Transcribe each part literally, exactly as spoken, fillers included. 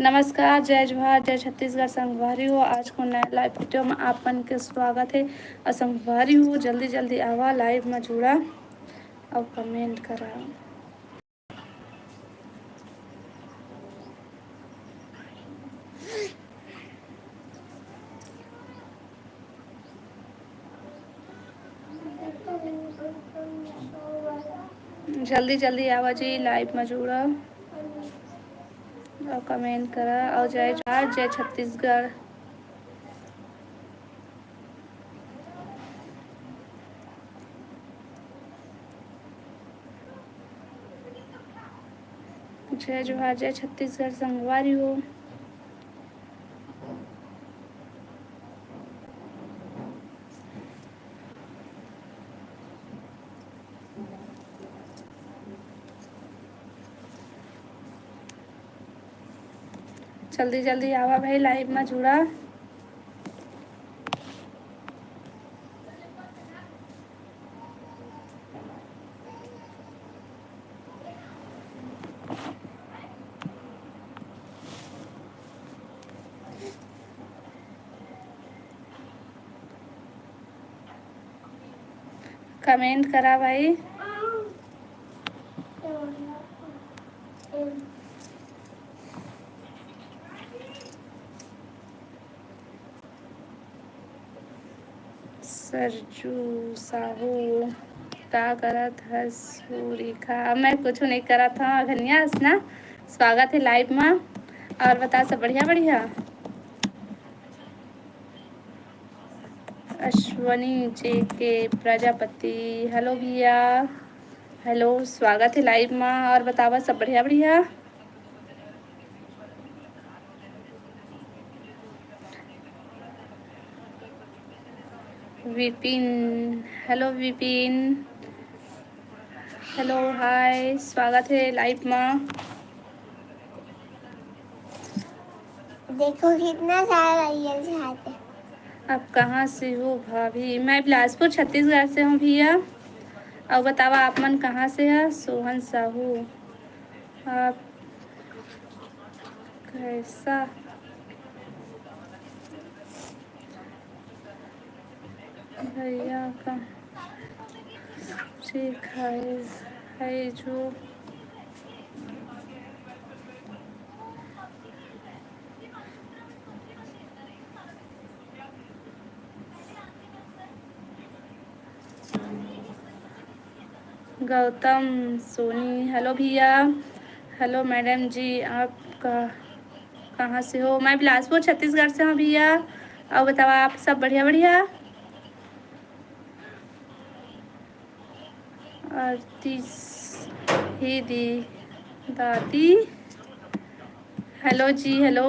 नमस्कार, जय जोहार, जय छत्तीसगढ़ संगवारी हो। आज को नया live video में आप मन के स्वागत है। और संगवारी हो, जल्दी जल्दी आवा, live में जुड़ा और comment करा। जल्दी जल्दी आवा जी, live में जुड़ा और comment करा। और जय जोहार, जय छत्तीसगढ़। जय जोहार, जय छत्तीसगढ़ संगवारी हो। जल्दी जल्दी आवा भाई, live में जुड़ा। Comment करा भाई। सरजू साहू, का करत हस हो रेखा? मैं कुछ नहीं करत हूँ, धनिया हस ना। स्वागत है live में। और बता, सब बढ़िया बढ़िया? अश्वनी जे के प्रजापति, hello भैया, hello, स्वागत है live में। और बतावा, सब बढ़िया बढ़िया? Vipin, hello Vipin, hello, hi, स्वागत है live में। देखो कितना सारा reels आते। आप कहाँ से हो भाभी? मैं बिलासपुर छत्तीसगढ़ से हूँ भैया। और बतावा, आप मन कहाँ से है? सोहन साहू, आप कैसा भैया का ठीक है, है जो गौतम सोनी, hello भैया। Hello madam जी, आप का, कहाँ से हो? मैं बिलासपुर छत्तीसगढ़ से हूँ भैया। और बतावा, आप सब बढ़िया बढ़िया? आरती ही दी दादी, hello जी, hello।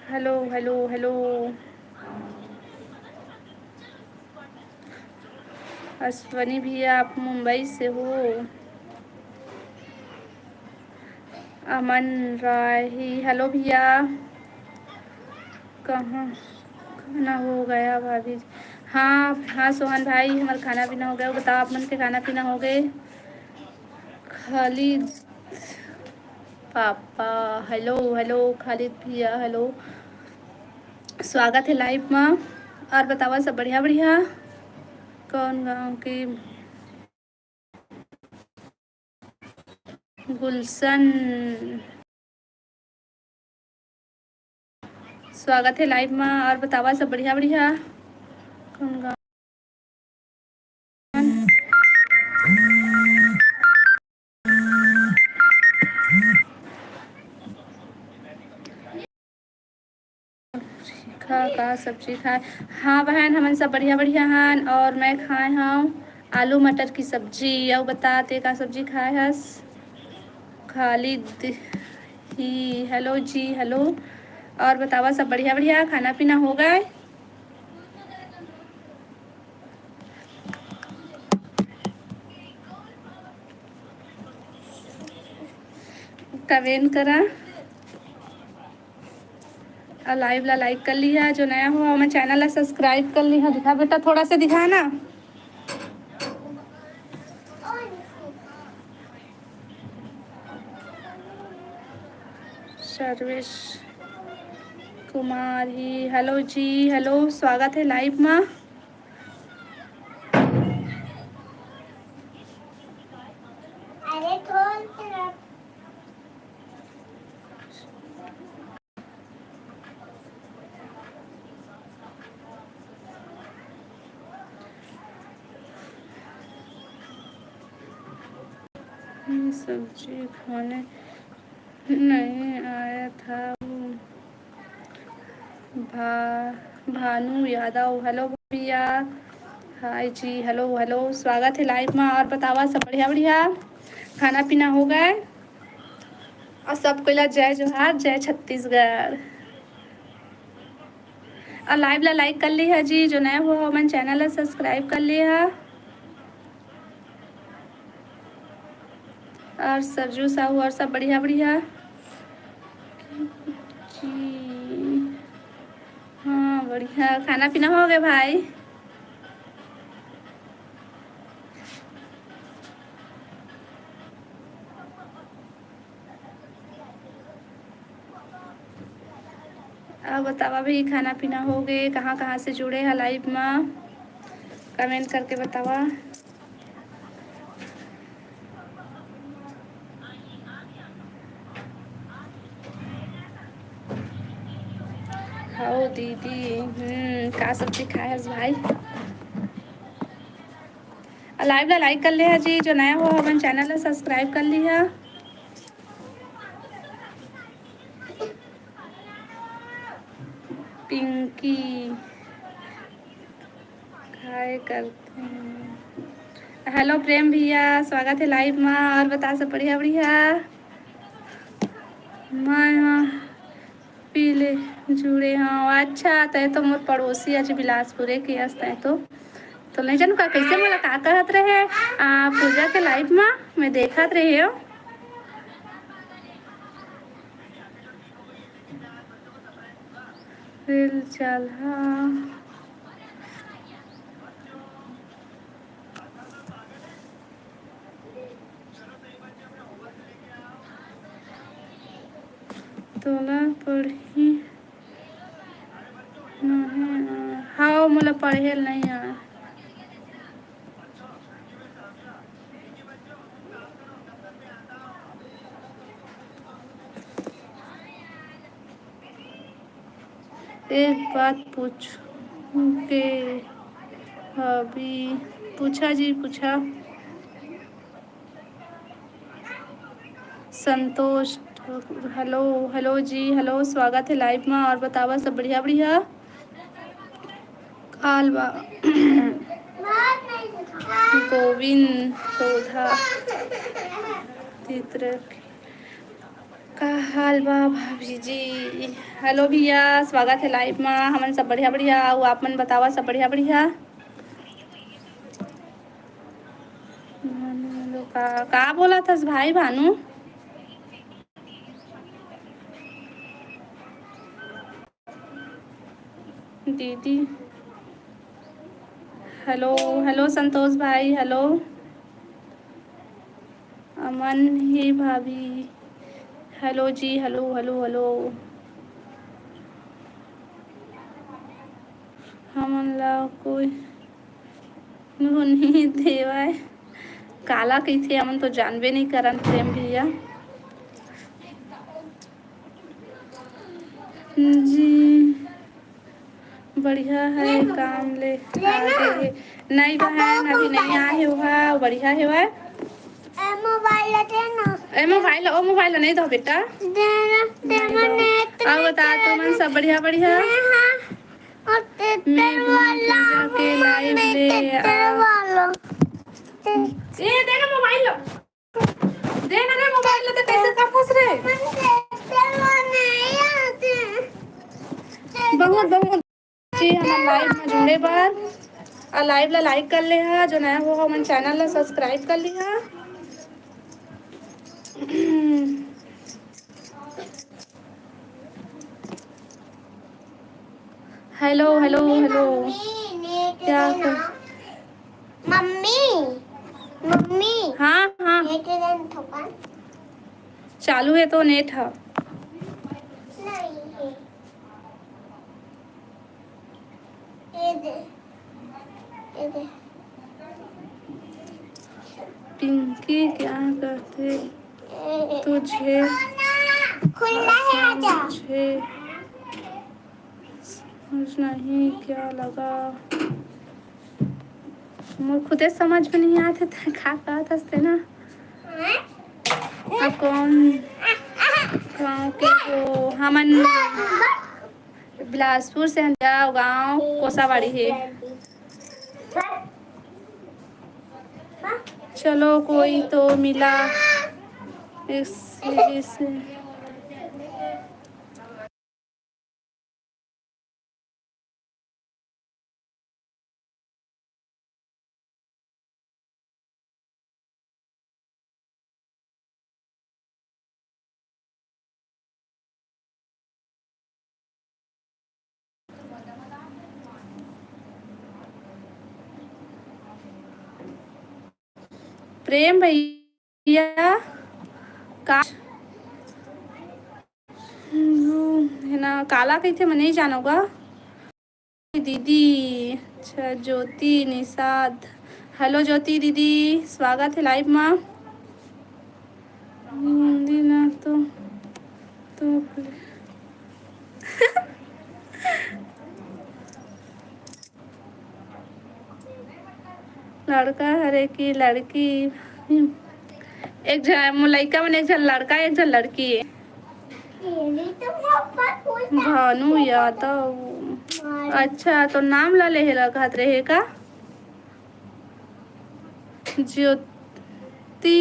Hello, hello, hello। Ashwani भैया, आप मुंबई से हो? अमन राही, hello भैया। कहाँ खाना हो गया भाभी? हाँ हाँ सोहन भाई, हमार खाना पीना हो गया। बताओ, आप मन के खाना पीना हो गए? Khalid papa, hello hello। Khalid भैया, hello, स्वागत है live में। और बतावा, सब बढ़िया बढ़िया? कौन गाँव के? गुलशन, स्वागत है live में। और बतावा, सब बढ़िया बढ़िया? कौन गाँव? रेखा का सब्जी खाए? हाँ बहन, हमन सब बढ़िया बढ़िया हन। और मैं खाए हूँ आलू मटर की सब्जी। और बता, ते का सब्जी खाए हस? खालिद ही, hello जी, hello। और बतावा, सब बढ़िया बढ़िया? खाना पीना हो गए? Comment करा और live ला like कर लिहा। जो नया हो, हमर channel ला subscribe कर लिहा। दिखा बेटा, थोड़ा सा दिखा ना। सर्वेश कुमार ही, hello जी, hello, स्वागत हे live मा। ये सब्जी खाने नहीं आया था वो। भा-, भानु यादव, hello भैया। Hi जी, hello, hello, स्वागत हे live मा। और बतावा, सब बढ़िया, बढ़िया? खाना पीना हो गए? और सब कोई ला जय जोहार, जय छत्तीसगढ़। और live ला like कर लिहा जी, जो नया हो हमन channel ला subscribe कर लिहा। और सरजू साहू, और सब बढ़िया, बढ़िया जी? हाँ, बढ़िया। खाना पीना हो गए भाई? अब बतावा भाई, खाना पीना हो गए? कहाँ कहाँ से जुड़े हा live मा, comment करके बतावा। हव दीदी, हम्म, का सब्जी खाए हस भाई? Live ला like कर लिहा जी, जो नया हो हमन channel ला subscribe कर लिहा। पिंकी काय करथे? Hello प्रेम भैया, स्वागत हे live मा। और बता, सब बढ़िया, बढ़िया? मैं हाँ पीले जुड़े हव। अच्छा, तय तो मोर पड़ोसी आज बिलासपुरे के अस, तय तो, तो नहीं जानू का, कैसे मोला का कहत रहे, आ, पूजा के live मा मैं देखत रहे हो। रेल चलहा। तोला पढ़ही नहीं आय। हाँ, मोला पढ़े ल नहीं आय। एक बात पूछूं के हबी? पूछा जी, पूछा। संतोष, hello, hello जी, hello, स्वागत हे live मा। और बतावा, सब बढ़िया, बढ़िया? काल बा गोविंद तोधा चित्र। का हाल बा भाभी जी? Hello भैया, स्वागत हे live मा। हमन सब बढ़िया बढ़िया, अउ आप मन बतावा, सब बढ़िया बढ़िया? भानु, का, का बोलत हस भाई भानु? दीदी, hello, hello संतोष भाई, hello। अमन ही भाभी, hello जी, hello, hello, hello। हमन ला कोई नोनी देवय। काला कहिथे, हमन तो जानबे नहीं करन प्रेम भैया। जी, बढ़िया है, काम ले आगे हे। नहीं बहन, अभी नहीं आए हे, ओहा बढ़िया हेवय। ए मोबाइल दे ना। ए मोबाइल, ओ मोबाइल नहीं दो बेटा। दे ना, दे नहीं ना, दो। नेट, अब बता, तुमन सब बढ़िया, बढ़िया? हाँ, हाँ। और मैं ट्रैक्टर भी वाला, पूजा के live मैं ले ट्रैक्टर आ। वाला। ए, दे ना मोबाइल लो। दे ना रे मोबाइल लो, तो कैसे करथस रे? मैं ट्रैक्टर वाला नहीं आते। बहुत, बहुत जी, हमर live में जुड़े बर, आ live ला like कर ले हा, जो नया हो हमन channel ला subscribe कर लिहा। Hello, hello, mummy, hello। Mummy, net क्या देना। कर? Mummy, mummy. हाँ, हाँ। नेट देना थोपा। चालू है तो नेट हा। नहीं है। ये दे, ये दे। पिंकी क्या करते तुझे खुला है, आजा। मुझे समझ नहीं क्या लगा। मोर खुदे समझ में नहीं आते, त का कहत हस ते ना। हाँ? अब कौन गाँव के हो? हमन बिलासपुर से हन, गाँव कोसावाड़ी है। चलो, कोई तो मिला इस, इस प्रेम भैया का है ना, काला कहिथे, मैं नहीं जानोगा। दीदी, अच्छा, ज्योति निषाद, हेलो ज्योति दीदी, स्वागत है लाइव में। हिंदी ना तो, तो लड़का हरे कि लड़की? एक झन, मोर लइका मन, एक झन लड़का, एक झन लड़की है। भानु यादव। अच्छा, तो नाम ला लेहे ला कहत रहे का? ज्योति,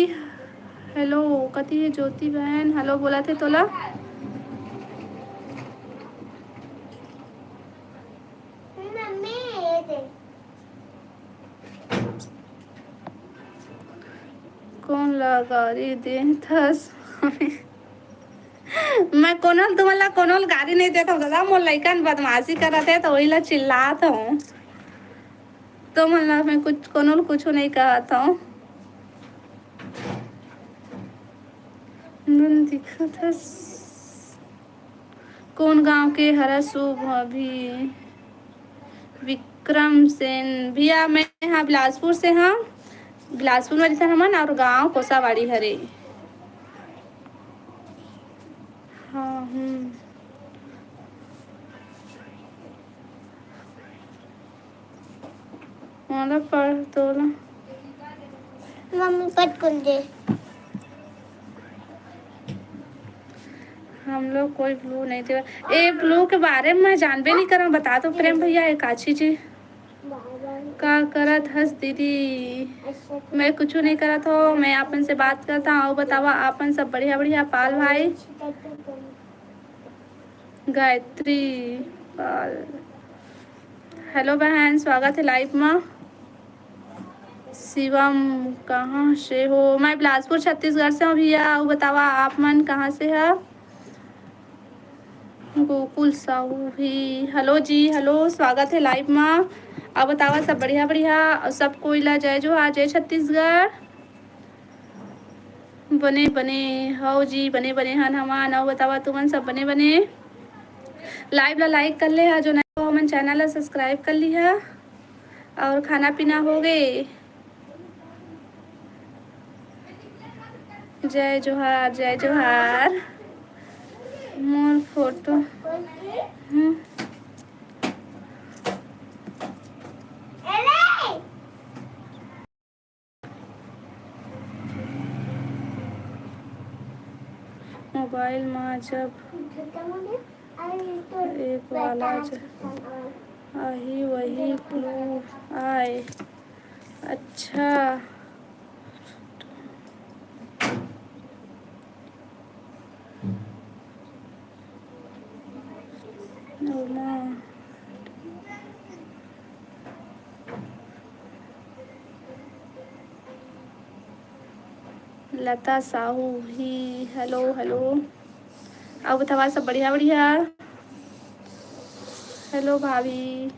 हेलो, कति है ज्योति बहन? हेलो बोलत हे तोला। मम्मी, ये दे। कोन ला गारी देथस? मैं कोनो ल, तुमन ला कोनो ल गारी नहीं देत हूँ दादा, मोर लइकन बदमाशी करत हे तो वही ला चिल्लात हूँ। तुमन ला मैं कुछ, कोनो ल कुछ नहीं कहत हूँ। नन दिखत हस। कौन गांव के हरा शुभ अभी? विक्रम सेन भैया, मैं हाँ बिलासपुर से हाँ, बिलासपुर में रहता हमन और गांव कोसावाड़ी हरे। हाँ, हम्म। मोला पढ़ तोला। मम्मी पटकुन दे। हम लोग कोई ब्लू नहीं थे। ए, ब्लू के बारे में मैं जानबे नहीं करम। बता दो प्रेम भैया, एक अच्छी चीज। का करत हस दीदी? मैं कुछ नहीं करत हो, मैं आपन से बात करता हूँ। बतावा आपन सब बढ़िया बढ़िया पाल भाई। गायत्री पाल, हेलो बहन, स्वागत है लाइव में। शिवम, कहाँ से हो? मैं बिलासपुर छत्तीसगढ़ से हूँ भैया। अउ बतावा आप मन कहाँ से है? गोकुल साहू भी, हेलो जी, हेलो, स्वागत है लाइव में। अउ बतावा सब बढ़िया बढ़िया, अउ सब कोई ला जय जोहार, जय छत्तीसगढ़। बने बने हव जी, बने बने हन हमन। अउ बतावा तुमन सब बने बने? लाइव ला लाइक कर ले हा, जो नहीं हो हमन चैनल ला सब्सक्राइब कर लिहा। और खाना पीना हो गए? जय जोहार, जय जोहार। मोर फोटो, हम्म। मोबाइल मा जब एक वाला ज-, आही, वही क्लू आए। अच्छा। ओमा लता साहू ही, हेलो, हेलो। अउ बतावा सब बढ़िया, बढ़िया। हेलो भाभी,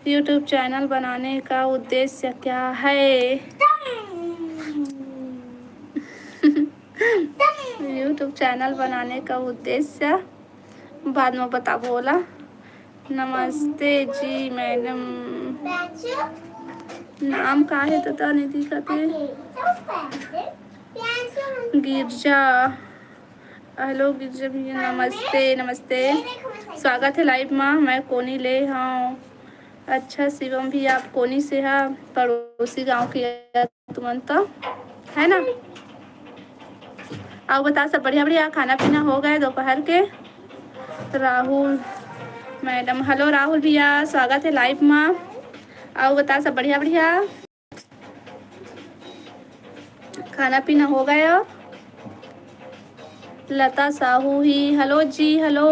YouTube चैनल बनाने का उद्देश्य क्या है? YouTube YouTube चैनल बनाने का उद्देश्य बाद में बताबो ओला। नमस्ते जी मैडम, नाम का हे? तो, तो नहीं दिखत हे। गिरजा, हेलो गिरजा भैया, नमस्ते, नमस्ते। स्वागत है लाइव मा। मैं कोनी ले हूँ। अच्छा शिवम भी, आप कोनी से हा? पड़ोसी गांव के तुमन तो, है ना? अउ बता, सब बढ़िया बढ़िया? खाना पीना हो गए दोपहर के? राहुल मैडम, हेलो राहुल भैया, स्वागत है लाइव मा। अउ बता, सब बढ़िया बढ़िया? खाना पीना हो गया? लता साहू ही, हेलो जी, हेलो।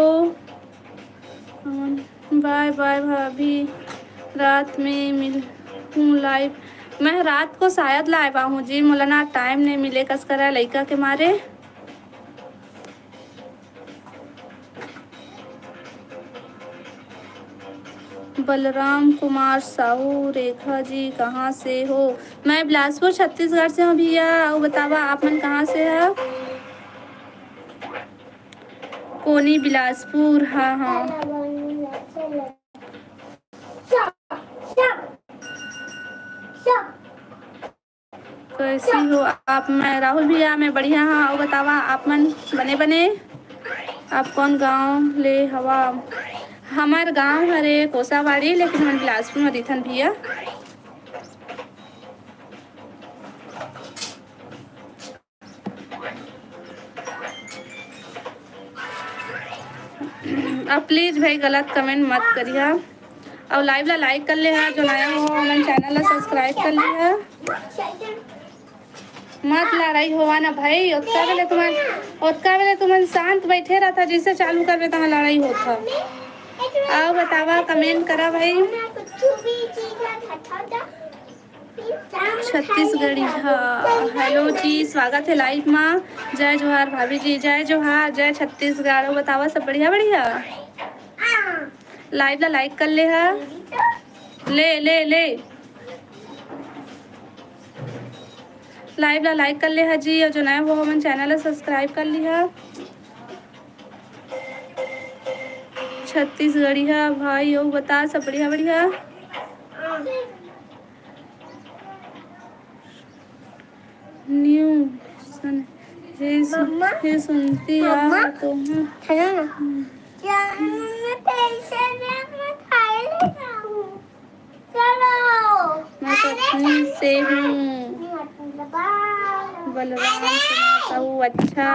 बाय बाय भाभी, रात में मिलहूँ लाइव। मैं रात को शायद लाइव आहूँ जी, मोला ना टाइम नहीं मिले कस करा लइका के मारे। बलराम कुमार साहू, रेखा जी कहाँ से हो? मैं बिलासपुर छत्तीसगढ़ से हूँ भैया। अउ बतावा, आप मन कहाँ से है? कोनी बिलासपुर, हाँ हाँ। कैसी हो आप? मैं राहुल भैया, मैं बढ़िया हाँ। अउ बतावा, आप मन बने बने? आप कौन गांव ले हवा? हमार गांव हरे कोसावाड़ी, लेकिन हम बिलासपुर में रिथन भैया। अब प्लीज भाई गलत कमेंट मत करिहा। अउ लाइव ला लाइक कर ले हा, जो नया हो हमन चैनल ला सब्सक्राइब कर ले हा। मत लड़ाई होवा ना भाई, ओतका बेले तुमन, ओतका बेले तुमन शांत बैठे रहता, जैसे चालू करबे तहाँ लड़ाई होत हा। अउ बतावा, कमेंट करा भाई। छत्तीसगढ़ी, हाँ, हेलो जी, स्वागत है लाइव मा। जय जोहार भाभी जी, जय जोहार, जय छत्तीसगढ़। अउ बतावा, सब बढ़िया बढ़िया? लाइव ला लाइक कर ले हा, ले ले ले, लाइव ला लाइक कर ले हा जी। अउ जो नया हो हमन चैनल ला सब्सक्राइब कर लिहा। छत्तीसगढ़िया भाई, अउ बता, सब बढ़िया बढ़िया? न्यू सन-, हे सुन-, मम्मा? हे सुनती आ मम्मा? तो हाँ। है ना? हम्म। क्या मम्मा पैसे दे, मैं खाए लेता हूँ। चलो। मैं अरे कटनी से हूँ। बलराम कुमार साहू, अच्छा।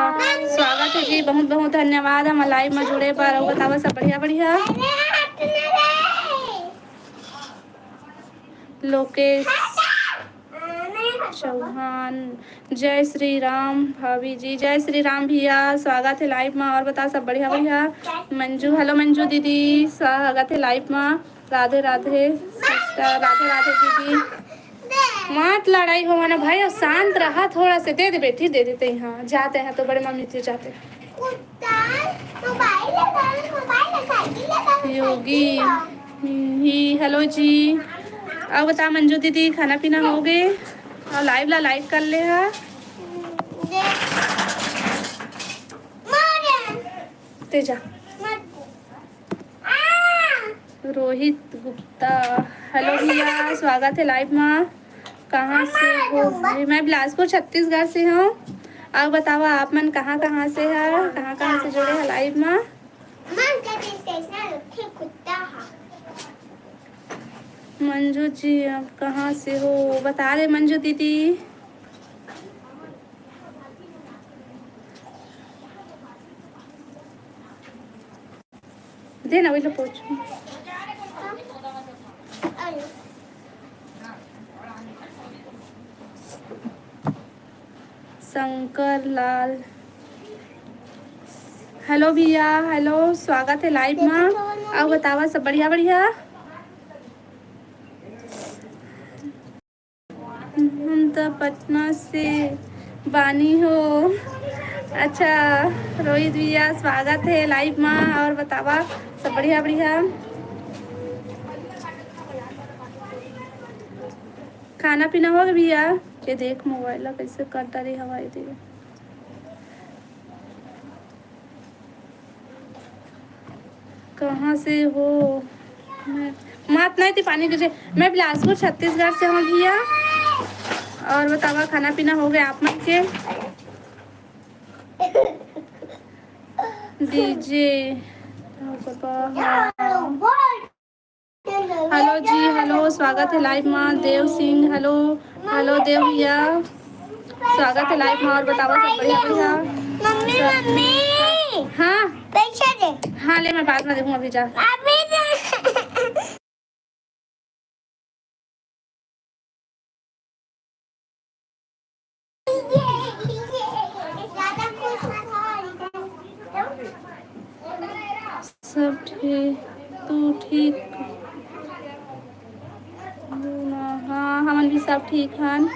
स्वागत है जी, बहुत बहुत धन्यवाद हमर लाइव में जुड़े बर। अउ बतावा, सब बढ़िया बढ़िया? अरे हट ना रे। लोकेश चौहान, जय श्री राम भाभी जी, जय श्री राम भैया, स्वागत है लाइव में। अउ बता, सब बढ़िया बढ़िया? मंजू, हेलो मंजू दीदी, स्वागत है लाइव में। राधे राधे सिस्टर, राधे राधे दीदी। मत लड़ाई होवा ना भाई, अउ शांत रहा थोड़ा से। दे दे बेटी, दे देते हैं, जाते हैं तो बड़े मम्मी से जाते हैं। योगी ही, हेलो जी। अउ बता मंजू दीदी, खाना पीना हो गे? अउ लाइव ला लाइक कर ले हा। तेजा। रोहित गुप्ता, हेलो भैया, स्वागत है लाइव मा। कहाँ से हो? मैं बिलासपुर छत्तीसगढ़ से हूँ। अउ बतावा, आप मन कहाँ कहाँ से है, कहाँ कहाँ से जुड़े हैं लाइव मा? मंजू जी, आप कहाँ से हो, बता दे मंजू दीदी। दे ना, वही लो पोछ। शंकर लाल, हेलो भैया, हेलो, स्वागत है लाइव मा। अउ बतावा, सब बढ़िया बढ़िया? हम तो पटना से बानी हो। अच्छा, रोहित भैया, स्वागत है लाइव मा। अउ बतावा, सब बढ़िया बढ़िया? खाना पीना हो गे भैया? ये देख, मोबाइल ला कैसे कर डारे हवा, ये देख। कहाँ से हो? मैं, मात नहीं थी पानी गिरे। मैं बिलासपुर, छत्तीसगढ़ से हूँ भैया। और बतावा, खाना पीना हो गया आप मन के? डीजे। हेलो जी, हेलो, स्वागत है लाइव में। देव सिंह, हेलो। हेलो देव भैया, स्वागत है लाइव में। और बतावा, सब बढ़िया? बढ़िया। मम्मी, सब मम्मी। हाँ। पैसा दे। हाँ, ले, मैं बाद में देखूँ, अभी जा। अभी दे। सब ठीक, तू ठीक? हाँ, हमन भी सब ठीक हन।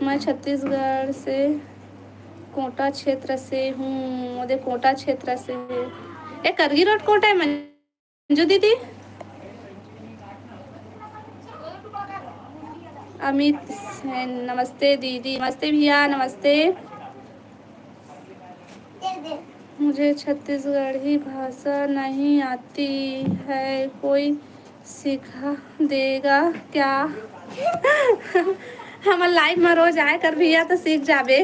मैं छत्तीसगढ़ से कोटा क्षेत्र से हूँ। ओदे कोटा क्षेत्र से है। ए, करगी रोड कोटा है, मंजू दीदी? अमित सेन, नमस्ते दीदी। नमस्ते भैया, नमस्ते। मुझे छत्तीसगढ़ी भाषा नहीं आती है, कोई सिखा देगा क्या? हमर लाइव में रोज आए कर भैया, तो सीख जाबे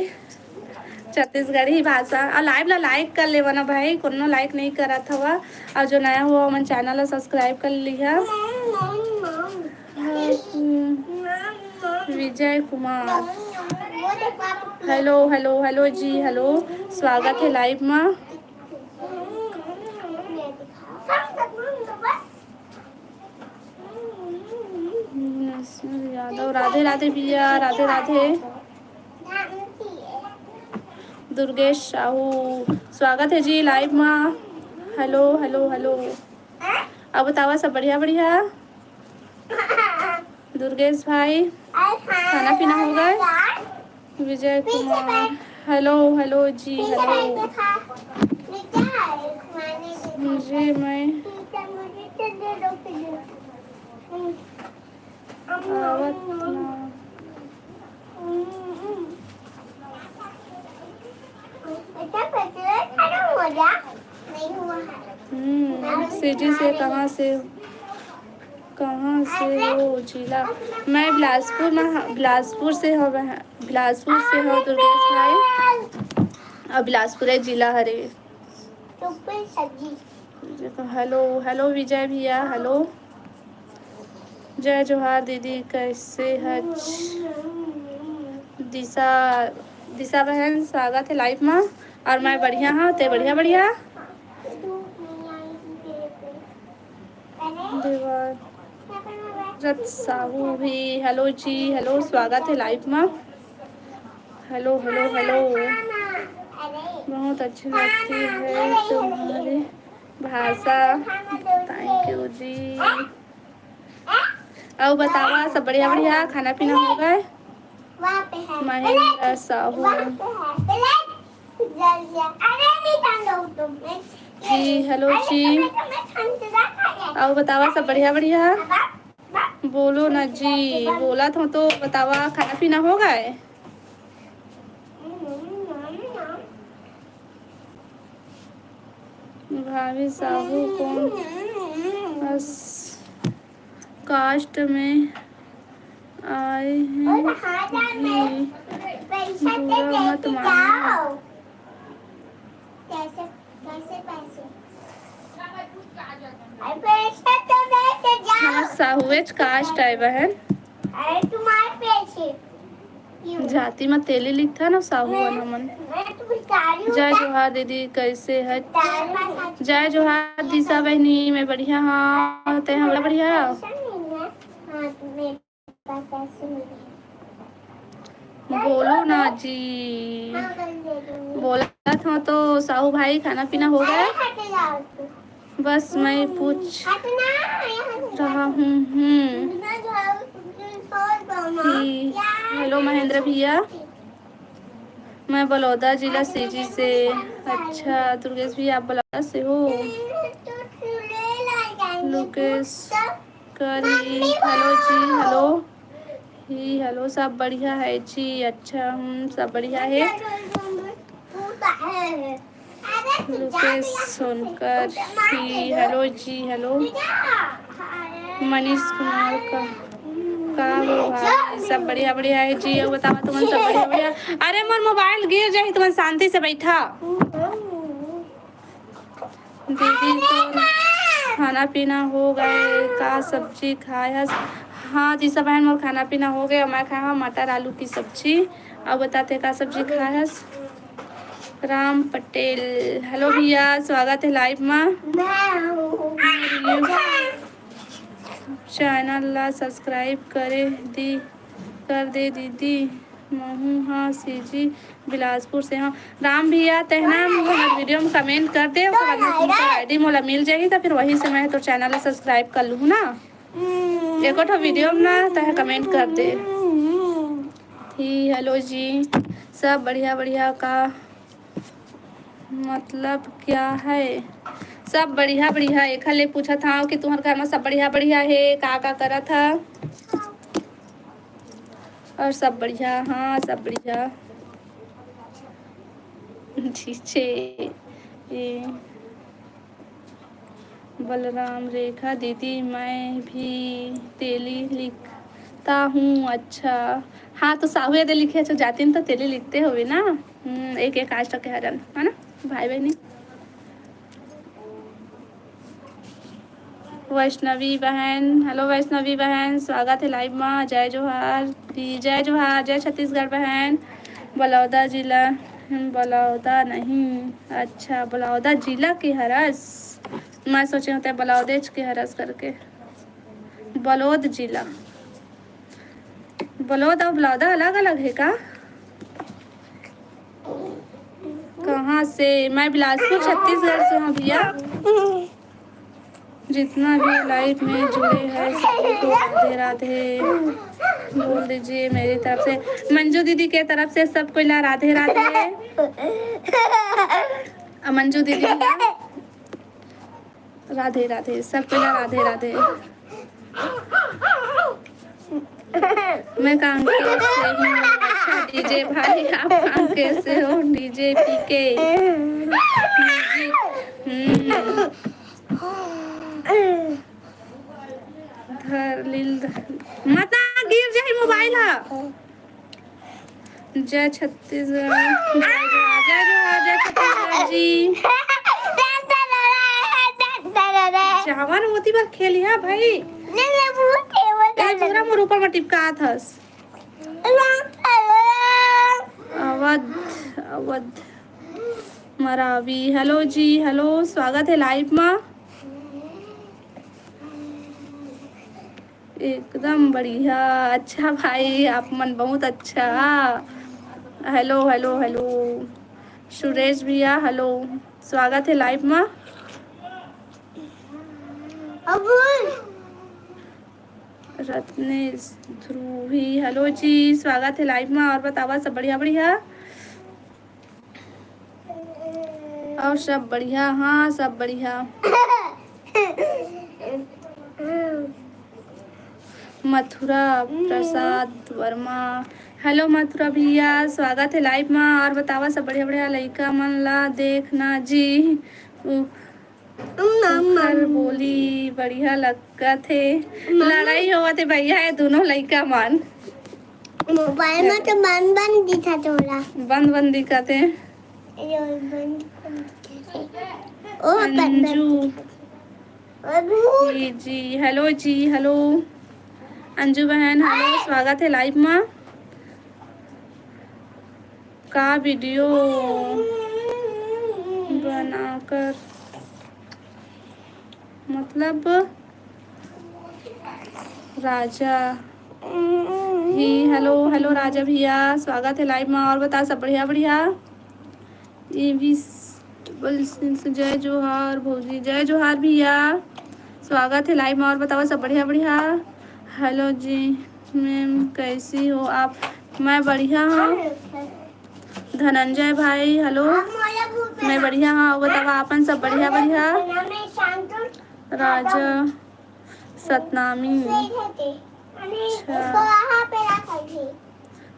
छत्तीसगढ़ी भाषा। और लाइव ला लाइक कर लेवा ना भाई, कोनो लाइक नहीं करत हवा। और जो नया हुआ, हमन चैनल ला सब्सक्राइब कर लिहा। Vijay Kumar, hello, hello, hello ji, hello, स्वागत है लाइव में। भुवनेश्वर यादव, राधे राधे भैया, राधे राधे। दुर्गेश साहू, स्वागत है जी लाइव में। Hello, hello, hello. अब बतावा, सब बढ़िया, बढ़िया? दुर्गेश भाई, खाना पीना हो गए? Vijay Kumar, hello, hello ji, hello. मुझे, मैं आवत ना। हम्म, सीजी से कहाँ से, कहाँ से हो जिला? मैं बिलासपुर में, बिलासपुर से हो, बिलासपुर से हो दुर्गेश भाई। और बिलासपुर है जिला हरे। देखो, हेलो, हेलो विजय भैया, हेलो। जय जोहार दीदी, कैसे हच? दिशा, दिशा बहन, स्वागत है लाइव में। और मैं बढ़िया हूँ, ते बढ़िया, बढ़िया? देवारत साहू भी, हेलो जी, हेलो, स्वागत है लाइव में। Hello, hello, hello. बहुत अच्छी लगती है तुम्हारी भाषा। थैंक यू जी। अउ बतावा, सब बढ़िया, बढ़िया, खाना पीना हो गए? महेंद्र साहू। जी, हेलो जी। अउ बतावा, सब बढ़िया, बढ़िया? बोलो ना जी, बोलत हो तो बतावा, खाना पीना हो गए? भाभी साहू कौन अस कास्ट में आए हैं? जी, बुरा मत मानना। हाँ, साहुएच कास्ट आए बहन। जाति म तेली लिखथन अउ साहू मन हमन। जय जोहार दीदी, कैसे है? जय जोहार दिशा बहनी, मैं बढ़िया हाँ, ते हमला बढ़िया? बोलो ना जी, बोलत हो तो। साहू भाई, खाना पीना हो गया? बस मैं पूछ रहा हूँ। हम्म। कि हेलो महेंद्र भैया, मैं बलौदा जिला सीजी से। अच्छा दुर्गेश भैया, आप बलौदा से हो? लुकेश करी, हेलो जी, हेलो। ही हेलो, सब बढ़िया है जी? अच्छा, हम सब बढ़िया है। रुपेश सोनकर ही, हेलो जी, हेलो। मनीष कुमार का, का हो भाई? सब बढ़िया, बढ़िया है जी। अउ बतावा तुमन सब बढ़िया, बढ़िया? अरे मोर मोबाइल गिर जाही, तुमन शांति से बैठा। दीदी, तो खाना पीना हो गए, का सब्जी खाए हस? हाँ जी, सब बहन, मोर खाना पीना हो गया। मैं खाए हूँ मटर आलू की सब्जी। अब बताते का सब्जी खाए हस? राम पटेल, हेलो भैया, स्वागत है लाइव में। चैनल ला सब्सक्राइब करे दी, कर दे दीदी। महू हाँ सीजी बिलासपुर से। हाँ राम भैया, तहना हमर वीडियो में कमेंट कर दे, ओकर बाद में तुमकर आईडी मोला मिल जाही, तो फिर वही से मैं तो चैनल ला सब्सक्राइब कर लूँ ना। एको ठो वीडियो में ना तह कमेंट कर दे। ही हेलो जी, सब बढ़िया बढ़िया का मतलब क्या है? सब बढ़िया बढ़िया। एखर ले पूछत हव कि तुहर घर में सब बढ़िया बढ़िया हे, का का करत ह? और सब बढ़िया, हाँ सब बढ़िया। ठीक छे। ए, बलराम रेखा दीदी, मैं भी तेली लिखता हूँ। अच्छा, हाँ तो साहू दे लिखे, अच्छा जातिन तो तेली लिखते होवे ना। हम्म, एक एक आज तक के हरन, है ना भाई बहनी। वैष्णवी बहन, हेलो वैष्णवी बहन, स्वागत है लाइव में। जय जोहार दी, जय जोहार, जय छत्तीसगढ़ बहन। बलौदा जिला, बलौदा नहीं, अच्छा बलौदा जिला के हरस। मैं सोचे होते बलौदेच के हरस करके। बलौद जिला, बलौद और बलौदा अलग अलग है का? कहाँ से? मैं बिलासपुर छत्तीसगढ़ से हूँ भैया। जितना भी लाइव में जुड़े हैं सभी को राधे राधे बोल दीजिए मेरी तरफ से। मंजू दीदी के तरफ से सबको ला राधे राधे। आ, मंजू दीदी ला राधे राधे, सबको ला राधे राधे। मैं कांकेर से हूँ। अच्छा डीजे भाई, आप कांकेर से हो? डीजे पीके, हम्म। धर लील धर। मत ना गिर जाही मोबाइल हा। जय छत्तीसगढ़, जय जोहार, जय जोहार, जय छत्तीसगढ़ जी। जावन मोती बर खेलिया भाई। ए, पूरा मोर ऊपर में टिपकात हस। अवध, अवध मरावी, हेलो जी, हेलो, स्वागत है लाइव में। एकदम बढ़िया। अच्छा भाई, आप मन बहुत अच्छा। Hello, hello, hello. सुरेश भैया, हेलो। स्वागत है लाइव में। रत्नेश ध्रुवी, हेलो जी, स्वागत है लाइव में। और बतावा, सब बढ़िया, बढ़िया? और सब बढ़िया? हाँ, सब बढ़िया। मथुरा प्रसाद वर्मा, हेलो मथुरा भैया, स्वागत है लाइव में। और बतावा, सब बढ़िया, बढ़िया? लइका मन ला देखना जी। उ-, उखर बोली बढ़िया लगत हे। लड़ाई होवत हे भैया, ये दोनों लइका मन। मोबाइल में तो बंद बंद दिखत हे। बंद बंद दिखत हे। ओ, बंद बंद अंजू। जी, जी, हेलो जी, हेलो। अंजू बहन, हेलो, स्वागत है लाइव में। का वीडियो बनाकर, मतलब, राजा ही, हेलो, हेलो राजा भैया, स्वागत है लाइव में। और बता, सब बढ़िया, बढ़िया? ए भी डबल सिंह से जय जोहार भौजी, जय जोहार भैया, स्वागत है लाइव में। और बतावा, सब बढ़िया, बढ़िया? हेलो जी मैम, कैसी हो आप? मैं बढ़िया हूँ। धनंजय भाई, हेलो। मैं बढ़िया हूँ, बतावा, आपन सब बढ़िया, बढ़िया? राजा सतनामी। अच्छा।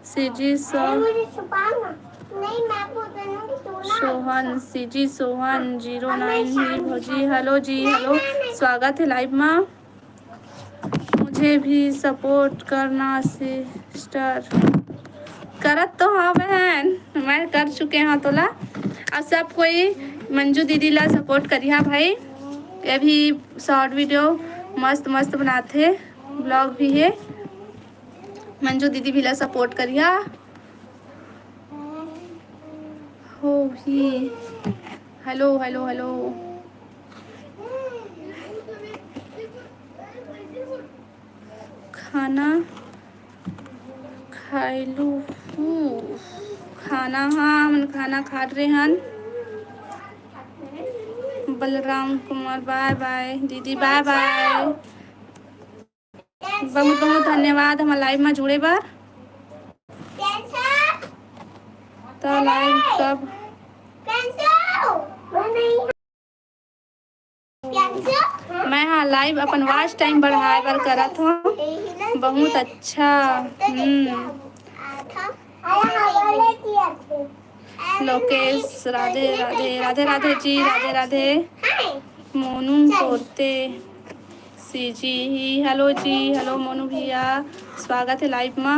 सीजी सौ। Sohan, CG Sohan zero nine ही भौजी, हेलो जी, हेलो, स्वागत है लाइव मा। मुझे भी सपोर्ट करना सिस्टर। करत तो हाँ बहन, मैं कर चुके हाँ तोला। अब सब कोई मंजू दीदी ला सपोर्ट करिहा भाई। ये भी शॉर्ट वीडियो मस्त मस्त बनाथे, ब्लॉग भी है। मंजू दीदी भी ला सपोर्ट करिहा। हो भी। Hello, hello, hello. खाना खाइलू? हूँ, खाना, हाँ, हमन खाना खात रहे हन। बलराम कुमार, बाय बाय दीदी, बाय बाय। बहुत बहुत धन्यवाद हमर लाइव में जुड़े बर। तो लाइव कब? मैं हाँ लाइव अपन वॉच टाइम बढ़ाए बर करत हूँ। बहुत अच्छा। हम्म। लोकेश, राधे राधे, राधे राधे जी, राधे राधे। मोनू पोरते, सीजी ही, हेलो जी, हेलो मोनू भैया, स्वागत है लाइव मा।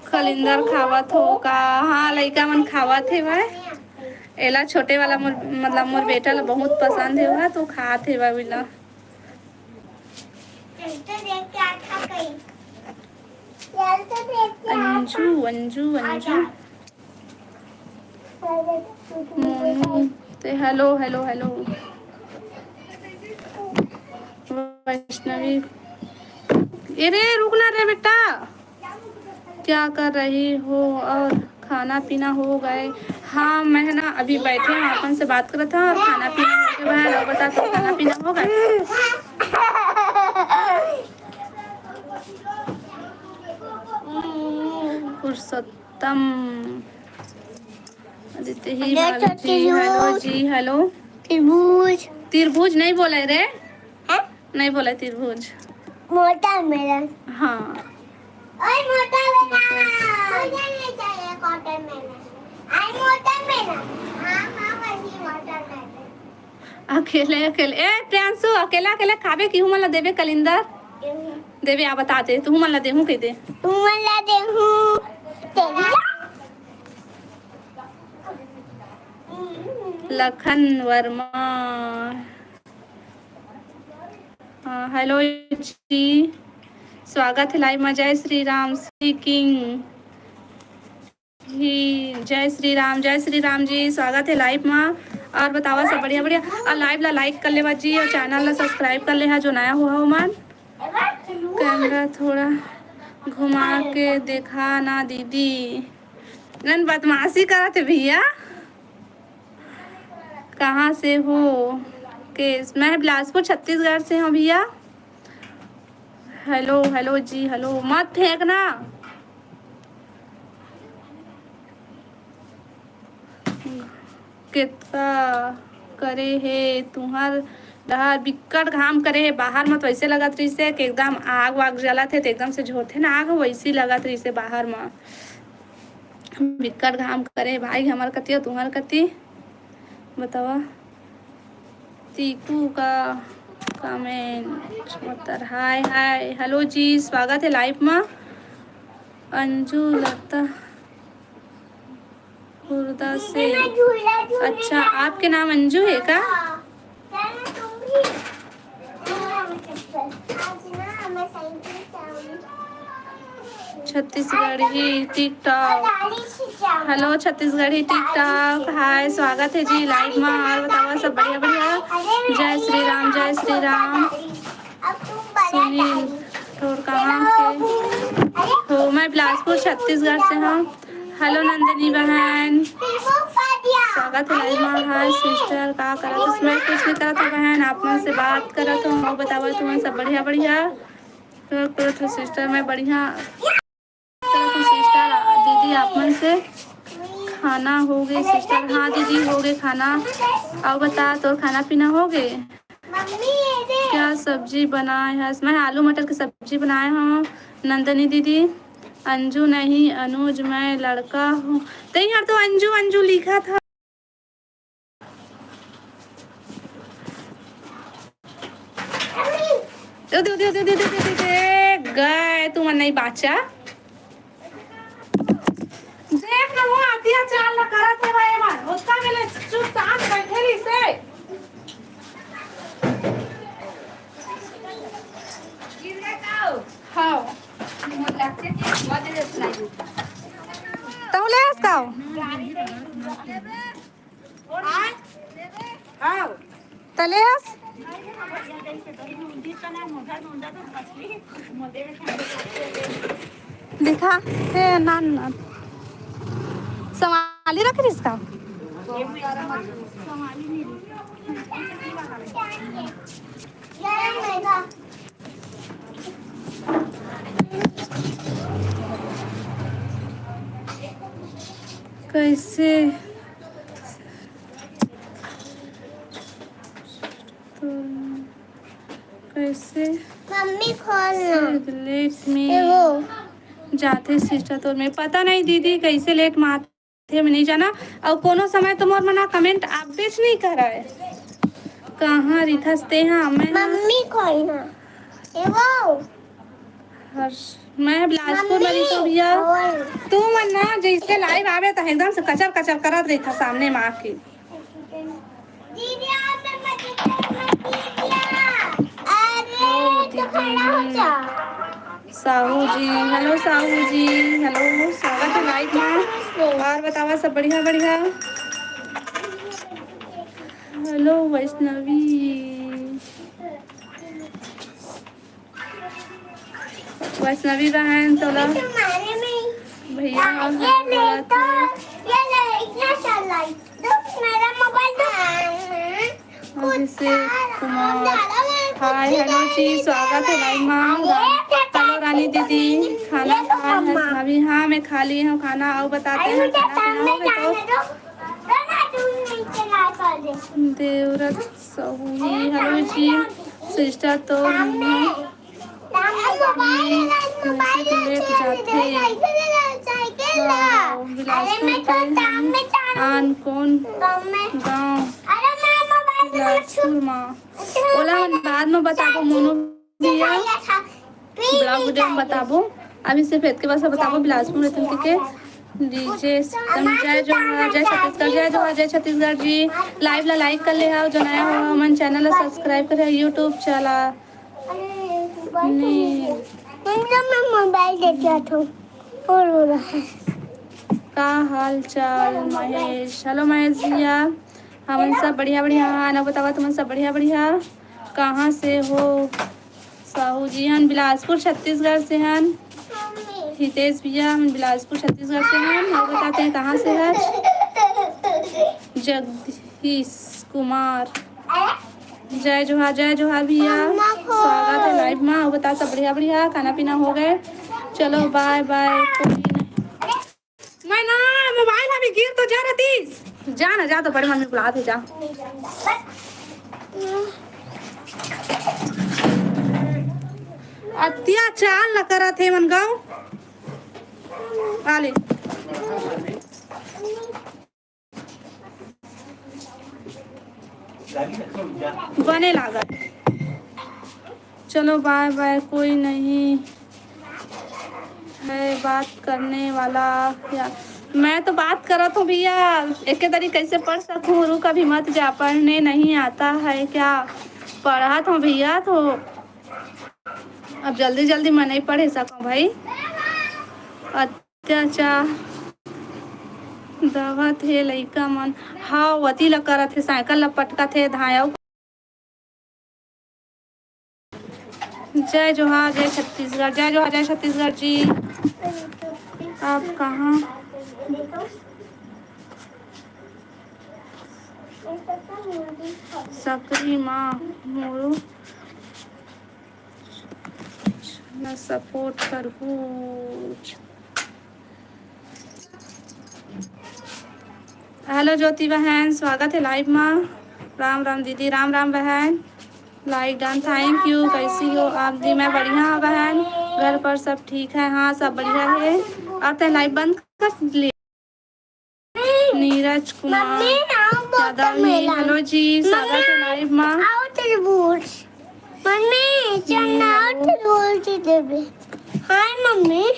कलिंदर खावत हो का? हाँ, लइका मन खावत हे भाई। एला छोटे वाला मोर, मतलब मोर बेटा ला बहुत पसंद हे, वह तो खात हे भाई ला। अंजू, अंजू, अंजू। मोनू, ते हेलो, हेलो, हेलो। वैष्णवी, ए रे, रुक ना रे बेटा। क्या कर रही हो और खाना पीना हो गए? हाँ, मैं है ना अभी बैठे हूँ, अपन से बात करत हूँ और खाना पीना हो गया है। और बता, तो खाना पीना हो गए? पुरुषोत्तम, आदित्य ही, हेलो, बालाजी, छोटी हेलो बहू। जी, हेलो। त्रिभुज। त्रिभुज नहीं बोले रे। हाँ? नहीं बोले त्रिभुज। मोटा मेलन। हाँ। ओए मोटा मेलन। मुझे नहीं चाहिए कॉटन मेलन। आई मोटा मेलन। हाँ, हाँ, वही मोटा मेलन। अकेले, अकेले। ए, प्रियांशु, अकेला, अकेला खाबे कि हमन ला देबे कलिंदर? देबे, आ बता दे, तू हमन ला देहूं कह दे। हमन ला देहूं। तेरी लखन वर्मा। हाँ, हेलो जी, स्वागत है लाइव में। जय श्री राम, श्री किंग जी, जय श्री राम, जय श्री राम जी, स्वागत है लाइव में। और बतावा सब बढ़िया, बढ़िया। और लाइव ला लाइक कर लेवा जी, और चैनल ला सब्सक्राइब कर ले हा, जो नया हुआ हो मन। कैमरा थोड़ा घुमा के देखा ना दीदी। नन बदमाशी करत है भैया। कहाँ से हो? के मैं बिलासपुर छत्तीसगढ़ से हूँ भैया। Hello, hello ji, hello. मत फेंकना। केतका करे हे तुहर डहर? बिक्कट घाम करे हे बाहर म, तो ऐसे लगत रहिसे कि एकदम आग वाग जलत हे, तो एकदम से झोरथे ना आग, वैसी लगत रहिसे बाहर म। बिक्कट घाम करे भाई हमर कति अउ तुहर कति। बतावा। तीकू का कमेंट उत्तर। हाय, हाय, हेलो जी, स्वागत है लाइव मा। अंजू लता खुर्दा से। अच्छा, आपके नाम अंजू है का? Chhattisgarhi TikTok. Hello Chhattisgarhi TikTok, hi, स्वागत है जी लाइव मा। और बतावा सब बढ़िया बढ़िया। जय श्री राम, जय श्री राम। सुनील, और कहाँ के हो? मैं बिलासपुर छत्तीसगढ़ से हूँ। हेलो नंदिनी बहन, स्वागत है लाइव मा। हाय सिस्टर, का करत हस? मैं कुछ नहीं करत हूँ बहन, आप मन से बात करत हूँ। और बतावा तुमन सब बढ़िया बढ़िया? तो, तो, तो सिस्टर मैं बढ़िया करत हूँ सिस्टर। दीदी आप मन से खाना हो गए सिस्टर? हाँ दीदी हो गए खाना। और बता तोर खाना पीना हो गए? क्या सब्जी बनाए हस? मैं आलू मटर की सब्जी बनाए हूँ नंदनी दीदी। अंजू नहीं, अनुज, मैं लड़का हूँ। ते यार तो अंजू, अंजू लिखा था। दे, दे, दे, दे, दे, दे, दे, दे, गए, तुमन नहीं बाचा। देख ना, वो अतियाचार ला करत हे भाई मन, ओतका बेले चुप शांत बैठे रहिसे। हाँ। तहूँ ले हस का? हाँ। त ले हस? दिखा, हे नान नान। संभाली रख रिहिस का? कैसे? तो कैसे मम्मी खोल ना। से लेट में ये वो। जाथे सिस्टर तोर में? पता नहीं दीदी, कैसे लेट में आथे, मैं नहीं जाना। और कोनो समय तो मोर मना कमेंट आप बेच नहीं कर रहे। कहाँ रिथस ते? हाँ, मैं ना मम्मी खोल ना। ये वो। हर मैं बिलासपुर में रहिथों भैया। खोल। तू मन ना जैसे लाइव आवे तो एकदम से कचर कचर करत रहिथा सामने में आके। दीदी, आप तो मत, मत कीजिए। अरे, ओ तो दीदी। खड़ा हो जा। साहू जी, हेलो साहू जी, हेलो, स्वागत है लाइव में। और बतावा, सब बढ़िया, बढ़िया? हेलो वैष्णवी, वैष्णवी बहन, तोला तुम्हारे में भैया ये ले तो, ये ले, इतना सारा लाइट। दो, मेरा मोबाइल दो। अभिषेक कुमार, हाय, हेलो जी, स्वागत है लाइव में। हेलो रानी दीदी, खाना खाए हस अभी? हाँ, मैं खा ली हूँ खाना। और बताते हैं, खाना पीना हो गया तो? देवरत सहूही, हेलो जी, सिस्टर तो नहीं है। अभी वैसे तो लेट जाथे। हाँ, बिलासपुर के हम। आन कौन गाँव? बिलासपुर मा। ओला हम बाद में बताबो, मोनू भैया। ब्लॉग वीडियो में बताबो। अभी सिर्फ एतके बस बताबो, बिलासपुर में तुमके डीजे सिस्टम। जय जोहार, जय छत्तीसगढ़, जय जोहार, जय छत्तीसगढ़ जी। लाइव ला लाइक कर ले हव, जो नया हो हमन चैनल ला सब्सक्राइब करे हव, यूट्यूब चला। नहीं। मैं मोबाइल देख रहा था। और हो रहा है। का हाल चाल महेश? हेलो महेश भैया, हमन सब बढ़िया बढ़िया। हाँ, ना बतावा, तुमन सब बढ़िया बढ़िया? कहाँ से हो? साहू जी हन बिलासपुर छत्तीसगढ़ से हन। हितेश भैया हम बिलासपुर छत्तीसगढ़ से हन। और बताते हैं कहाँ से हस? जगदीश कुमार। जय जोहार, जय जोहार भैया, स्वागत है लाइव मा। और बता सब बढ़िया बढ़िया, खाना पीना हो गए? चलो बाय बाय। कोई नहीं। मैं ना मोबाइल अभी गिर तो जा रतीस। जा ना, जा तो बड़े मम्मी बुलात हे, जा। अत्याचार ल करत हे मन गाँव। आले। बने लागत। चलो बाय बाय, कोई नहीं है बात करने वाला। या मैं तो बात करत हूँ भैया, एके दरी कैसे पढ़ सकूँ? रुक, अभी मत जा, पढ़ने नहीं आता है क्या? पढ़त हूँ भैया, तो अब जल्दी जल्दी मैं नहीं पढ़े सकूँ भाई। अत्याचार दवत हे लइका मन। हाँ, वती ल करत हे, साइकिल ल पटकत हे, धायव। जय जोहार, जय छत्तीसगढ़, जय जोहार, जय छत्तीसगढ़ जी। आप कहाँ? सकरी माँ मोरू ना सपोर्ट करहू। हेलो ज्योति बहन, स्वागत है लाइव मा। राम राम दीदी, राम राम बहन। Like done, thank you। कैसी हो आप दी? मैं बढ़िया हूँ बहन, घर पर सब ठीक है? हाँ, सब बढ़िया है। अब तैं live बंद कर लिए। नीरज कुमार यादव ही, hello जी, स्वागत है live मा। Out the rules। Mummy, turn out the rules देबे। हाय मम्मी।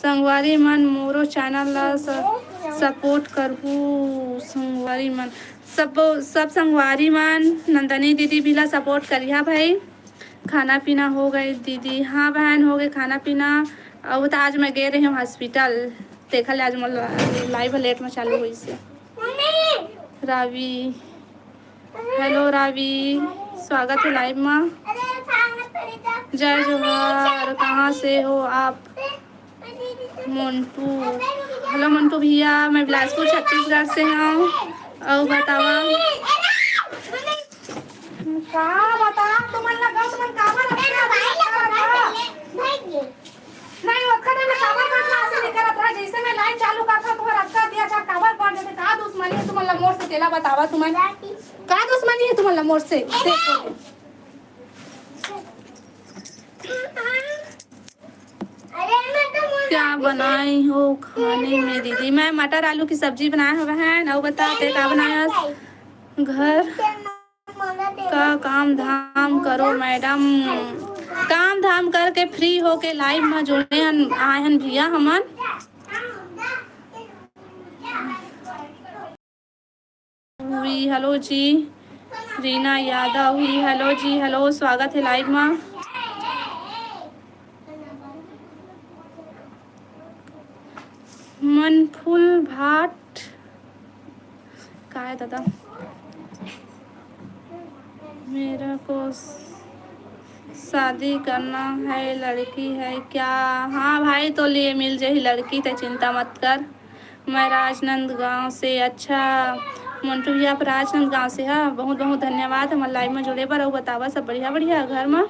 संगवारी मन, मोरो channel ला स-, support करहू संगवारी मन। सब, सब संगवारी मन, नंदनी दीदी भी ला support करिहा भाई। खाना पीना हो गए दीदी? हाँ बहन, हो गए खाना पीना। अउ तो आज मैं गए रही हूँ hospital, देखा ले आज मोर live late में चालू हुई से। रावी, hello रावी, स्वागत है live में। जय जोहार, कहाँ से हो आप? मोंटू, hello मोंटू भैया, मैं बिलासपुर छत्तीसगढ़ से हूँ। और बतावा, का बतावा तुमन ला, गौ तुमन काबर अतका दिया चार का? नहीं, ओतका time में काबर बदमाशी नहीं करत रहा, जैसे मैं live चालू करत हूँ, तुम्हारा अतका दिया चार काबर कर देते, का दुश्मनी है तुमन ला मोर से, तेला बतावा तुमन, का दुश्मनी है तुमन ला मोर से? देखो। क्या बनाई हो खाने में दीदी? मैं मटर आलू की सब्जी बनाए हवे हैं। अउ बता, तैं का बनाया? घर का काम धाम करो मैडम। काम धाम करके free होके live में जुड़े हन, आए हन भैया हमन। हुई, hello जी। रीना यादव हुई, hello जी, hello, स्वागत है live में। मनफुल भाट, का है दादा? मेरा को शादी करना है, लड़की है क्या? हाँ भाई, तो लिए मिल जाही लड़की, तैं चिंता मत कर। मैं राजनांदगांव से। अच्छा, मोंटू भैया, आप राजनांदगांव से हा? बहुत बहुत धन्यवाद हमर live में जुड़े बर। अउ बतावा, सब बढ़िया, बढ़िया घर में?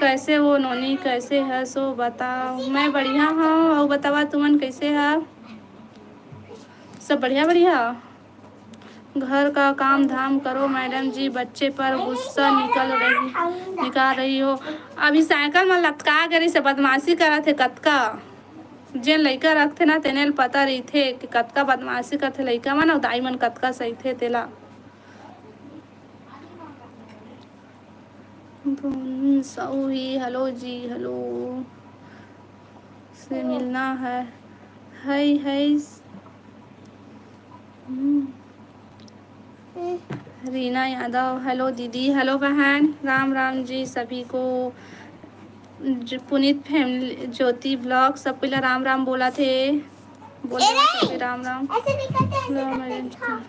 कैसे हो नोनी, कैसे है सो बताओ। मैं बढ़िया हूँ, अउ बतावा तुमन कैसे है? सब बढ़िया, बढ़िया। घर का काम धाम करो मैडम जी, बच्चे पर गुस्सा निकल रही, निकाल रही हो। अभी साइकिल में लटका के रही से बदमाशी करत हे कतका। जेन लइका रखथे ना, तेने ल पता रहिथे कि कतका बदमाशी करथे लइका मन, अउ दाई मन कतका सहिथे तेला। दोनों सऊ ही, hello जी, hello। से मिलना है, है, है। हम्म। रीना यादव, hello दीदी, hello बहन, राम राम जी सभी को। ज-, पुनीत family, ज्योति vlog, सब कोई ला राम राम बोलत हे, बोल दे सबके राम राम। ऐसे नहीं करते, ऐसे hello करते, मेरे हाँ।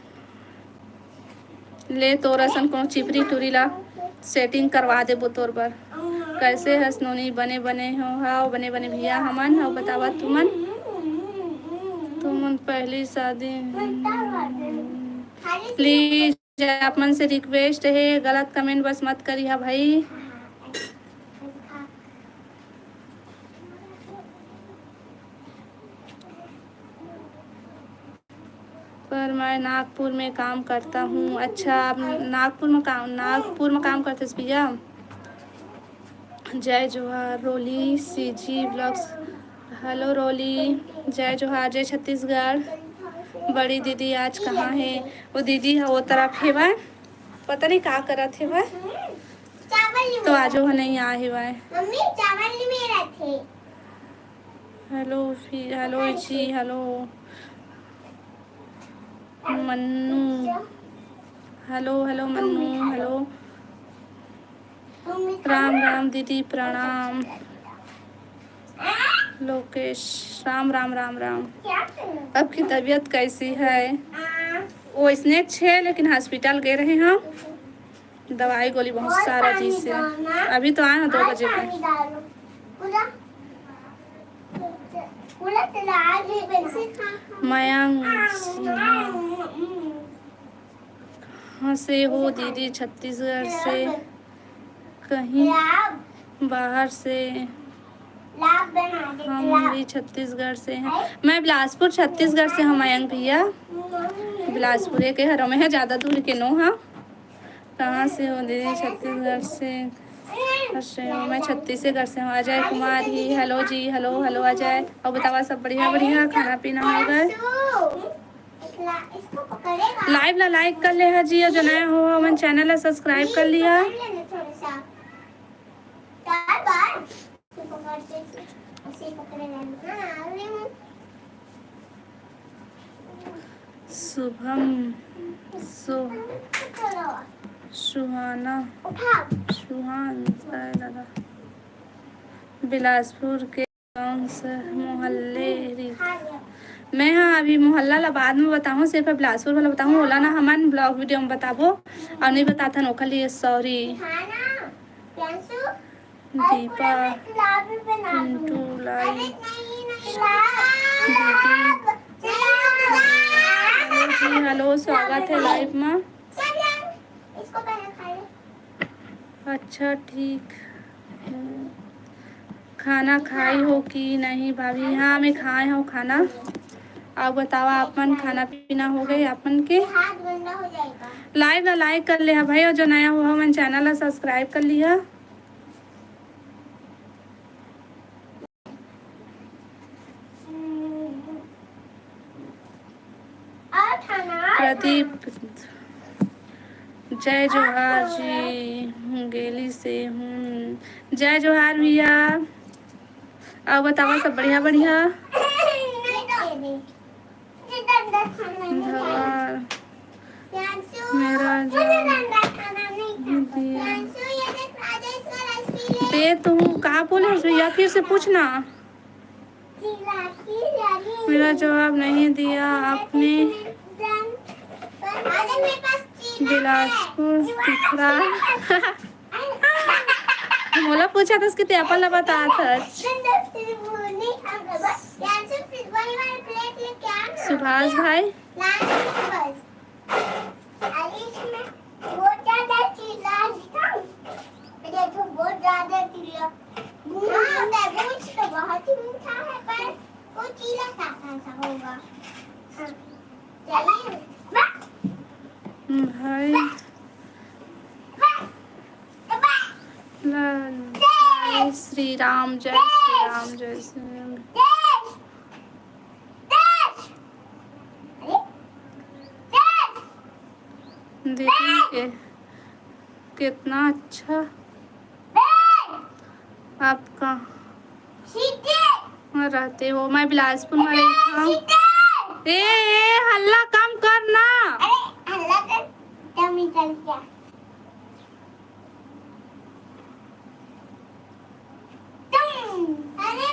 ले तोर असन कोनो चिपरी टुरी ला setting करवा देबो तोर बर। कैसे हस नोनी? बने बने हो? हाव, बने बने भैया हमन। हाव, बतावा तुमन, तुमन पहली शादी? Please, आप मन से request हे, गलत comment बस मत करिहा भाई। पर मैं नागपुर में काम करता हूँ। अच्छा, आप नागपुर में काम, नागपुर में काम करते भैया? जय जोहार रोली, CG vlogs। Hello रोली, जय जोहार, जय छत्तीसगढ़। बड़ी दीदी आज कहाँ है? वो दीदी है वो तरफ है बा, पता नहीं का करत है बा। चावल तो आजो ह नहीं आ है बा। मम्मी, चावल नहीं मेरा थे। Hello फी-, hello जी, hello Mannu, hello, hello Mannu, hello। Ram Ram दीदी, प्रणाम। लोकेश, राम राम, राम राम। आपकी तबीयत कैसी है? वैसने छे, लेकिन hospital गए रहे हैं। दवाई गोली बहुत सारा चीज से। अभी तो आए हैं दो बजे में। मयंक सिन्हा, कहाँ से हो दीदी? छत्तीसगढ़ से। कहीं बाहर से। हम भी छत्तीसगढ़ से हैं। मैं बिलासपुर, छत्तीसगढ़ से हूँ मयंक भैया। बिलासपुर के हरों में है, ज़्यादा दूर के नो हाँ। कहाँ से हो दीदी? छत्तीसगढ़ से। अच्छा, मैं छत्तीसगढ़ से हूँ। अजय कुमार ही, hello ji, hello, hello Ajay. और बतावा, सब बढ़िया, बढ़िया, खाना पीना हो गए? लाइव ला लाइक कर ले हा जी, और जो नया हो हमन चैनल ला सब्सक्राइब कर लिया। शुभम, सु-, सुहाना, सुहान, दादा, बिलासपुर के कौन से मोहल्ले री-, मैं हा अभी मोहल्ला ला बाद में बताहूँ, सिर्फ बिलासपुर वाला बताहूँ, ओला ना हमन ब्लॉग वीडियो में बताबो, और नहीं बताथन ओखर लिए सॉरी। दीपा, पिंटू, लाइव, दीदी, हेलो जी, हेलो, स्वागत है लाइव में। अच्छा, ठीक। खाना खाई हो कि नहीं भाभी? हाँ, मैं खाए हूँ खाना। आप बतावा, आपमन खाना पीना हो गए आपमन के? लाइव ला लाइक कर ले हा भाई, और जो नया हो हमन चैनल ला सब्सक्राइब कर लिहा। प्रदीप, जय जोहार जी, मुंगेली से हूँ। जय जोहार भैया। और बतावा, सब बढ़िया, बढ़िया? धवार, मेरा जवाब दे तो हूँ, कहाँ बोले हो भैया? फिर से पूछना। मेरा जवाब नहीं दिया आपने। बिलासपुर, तिखरा। मोला पूछा था उसके, ते अपन ला बता था। सुभाष भाई। अरे, इसमें बहुत ज्यादा चिल्ला दिखा। देखो, बहुत ज्यादा चिल्ला। हाँ, तरबूज तो बहुत ही मीठा है, पर वो चिल्ला सा कौन सा होगा? हाँ, चलिए। भाई, जय श्री राम, जय श्री राम, जय श्री राम। दीदी के कितना अच्छा आपका रहते हो। मैं बिलासपुर में रहता हूँ। ए, ए, हल्ला कम करना। अरे, हल्ला कर, तब निकल गया।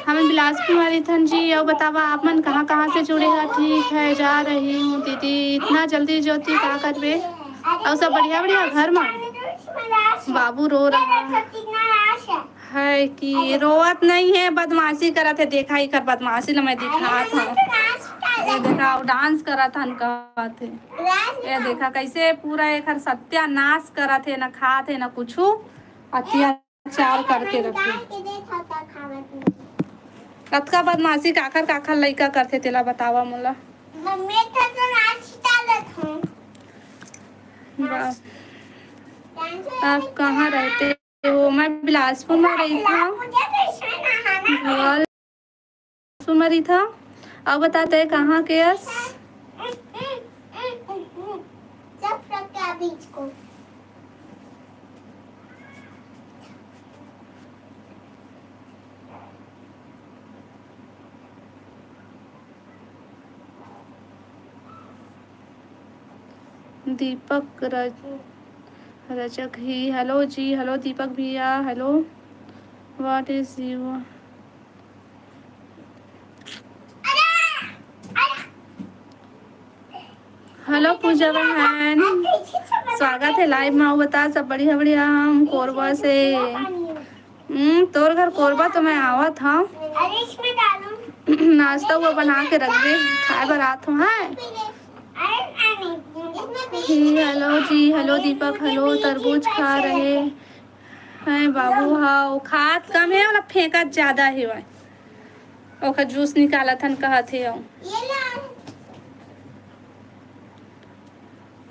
हमन बिलासपुर वाली थन जी। अउ बतावा, आप मन कहाँ कहाँ से जुड़े हो? ठीक है, जा रही हूँ दीदी। इतना जल्दी ज्योति का करबे? अउ सब बढ़िया बढ़िया घर में? बाबू रो रहा है कि रोवत नहीं है, बदमाशी करत है। देखा, एकर बदमाशी ल मैं दिखात हूँ। ये देखा, डांस करत हन कहत है। ये देखा कैसे पूरा एकर सत्यानाश करत है, ना खात है ना कुछू, अत्याचार करके रखे। कतका बदमाशी काखर काखर लइका करथे, तेला बतावा मोला। आप कहाँ रहते हो? मैं बिलासपुर में रहिथंव। बिलासपुर में रहिथंव। अउ बता, तैं कहाँ के अस? दीपक रज-, रजक ही, hello जी, hello दीपक भैया, hello, what is your, hello पूजा बहन, स्वागत है live में। अउ बता, सब बढ़िया बढ़िया? हम कोरबा से। हम्म, तोर घर कोरबा तो मैं आवत हंव। अरे, इसमें डालूं। नाश्ता हुआ बना के रख दे, खाए बर आत हंव, हाँ? अरे, नहीं, इसमें भी ही, hello जी, hello दीपक, hello। तरबूज खा रहे हैं बाबू। हाँ, वो खात कम है, ओला फेंकत ज्यादा है, ओकर juice निकालत हन कहत है। ये ला।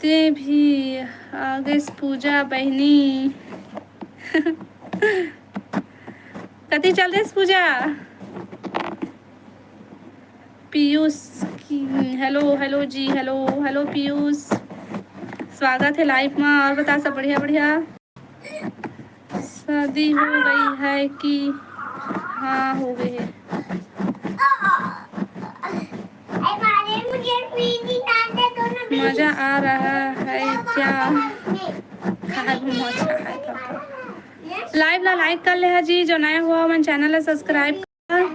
ते भी आ गेस पूजा बहिनी। कति चल देस पूजा? पीयूष की, hello, hello ji, hello, hello Piyush, स्वागत है लाइव में। और बता, सब बढ़िया, बढ़िया? शादी हो गई है कि? हाँ, हो गई है। मजा आ रहा है क्या? खाए में मजा आए पापा। लाइव ला लाइक कर ले हा जी, जो नया हुआ मन चैनल ला सब्सक्राइब कर।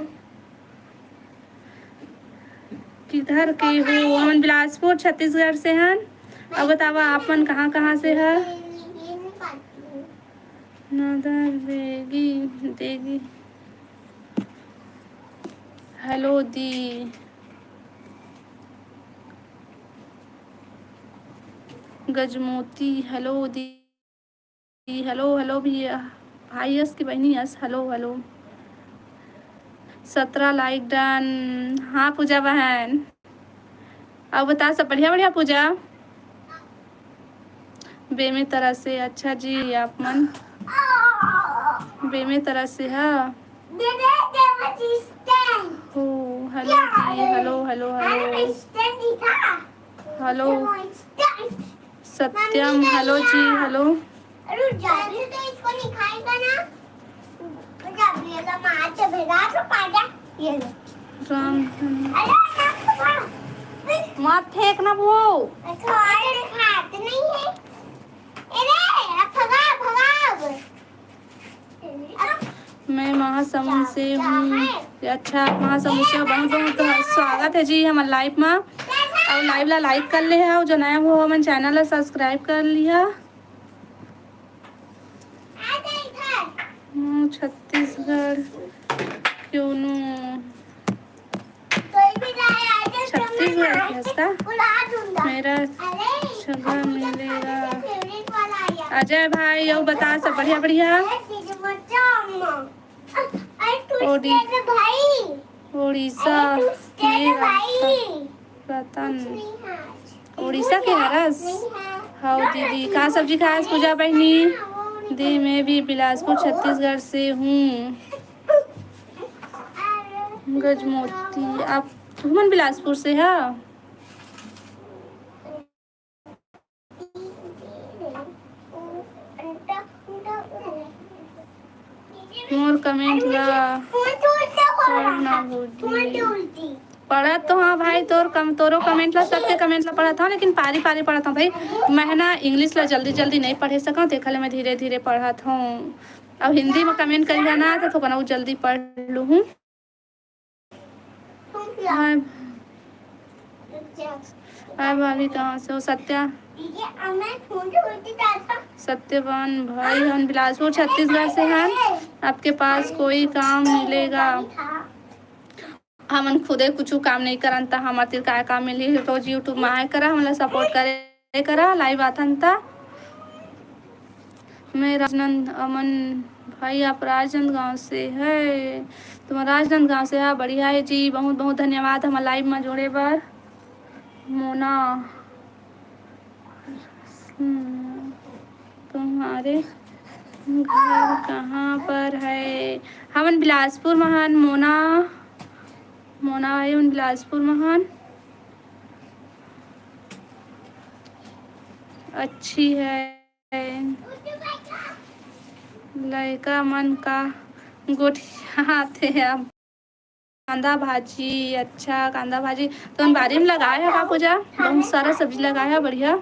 किधर के हो? हमन बिलासपुर, छत्तीसगढ़ से हन। अब बतावा, आप मन कहाँ कहाँ से ह? नदर बेगी देगी। हेलो दी। गजमोती, हेलो दी। हेलो, हेलो भैया, भाई यस की बहनी यस, हेलो, हेलो। सत्रह लाइक डन। हाँ पूजा बहन, अब बता, सब बढ़िया, बढ़िया पूजा? बेमे तरह से, अच्छा जी, आप मन बेमे तरह से ह। हो, hello ji, hello, hello, hello. Hello. सत्यम, हेलो जी, हेलो। रुक जा, अभी तो इसको निकाल कर ना, जब ये लो मार के भेजा तो पाजा, ये लो। राम धन। अरे, मत फेंक ना वो। अच्छा, और हाथ नहीं है। अरे, अब भगा, भगा अब। मैं महासमुंद से हूँ। अच्छा, आप महासमुंद से हो, बहुत बहुत स्वागत है जी हमर लाइव में। और लाइव ला लाइक कर ले है, जो नया हुआ हमन चैनल ला सब्सक्राइब कर लिहा। हम्म, छत्तीसगढ़ क्यों नो? छत्तीसगढ़ के हस का? मेरा जगह मिलेगा। अजय भाई, यो बता, सब बढ़िया, बढ़िया? ओडिशा, ओडिशा के रतन। उड़ीसा के हरस? हव दीदी, का सब्जी खास पूजा बहिनी? दी, मैं भी बिलासपुर छत्तीसगढ़ से हूँ। गजमोती, आप तुमन बिलासपुर से हा? मोर कमेंट ला पढ़ना भौजी। पढ़त तो हाँ भाई, तोर कम, तोरो कमेंट ला, सबके कमेंट ला पढ़त हूँ, लेकिन पारी पारी पढ़त हूँ भाई। मैं है ना इंग्लिश ला जल्दी जल्दी नहीं पढ़े सकूँ, तेखर ले मैं धीरे धीरे पढ़त हूँ। अब हिंदी में कमेंट करिहा ना तो थोकन अउ जल्दी पढ़ लूँ। हाय, हाय भाभी, कहाँ से हो? सत्या, सत्यवान भाई, हम बिलासपुर छत्तीसगढ़ से हैं। आपके पास कोई काम मिलेगा? हमन खुदे कुछु काम नहीं करन, त हमर तीर काय काम मिलही? रोज YouTube में आए करा, हमला सपोर्ट करे करा, लाइव आथन त। मैं राजनंद अमन भाई, आप राजनंद गांव से है? तुम राजनंद गांव से है, बढ़िया है जी, बहुत बहुत धन्यवाद हमर लाइव में जुड़े बर। मोना, हम्म, तुम्हारे घर कहाँ पर है? हमन बिलासपुर महान। मोना, मोना भाई, हमन बिलासपुर महान। अच्छी है। लइका मन का गोठियाथे अब। कांदा भाजी, अच्छा, कांदा भाजी तो बारी में लगाए है का पूजा? बहुत सारा सब्जी लगाए है, बढ़िया।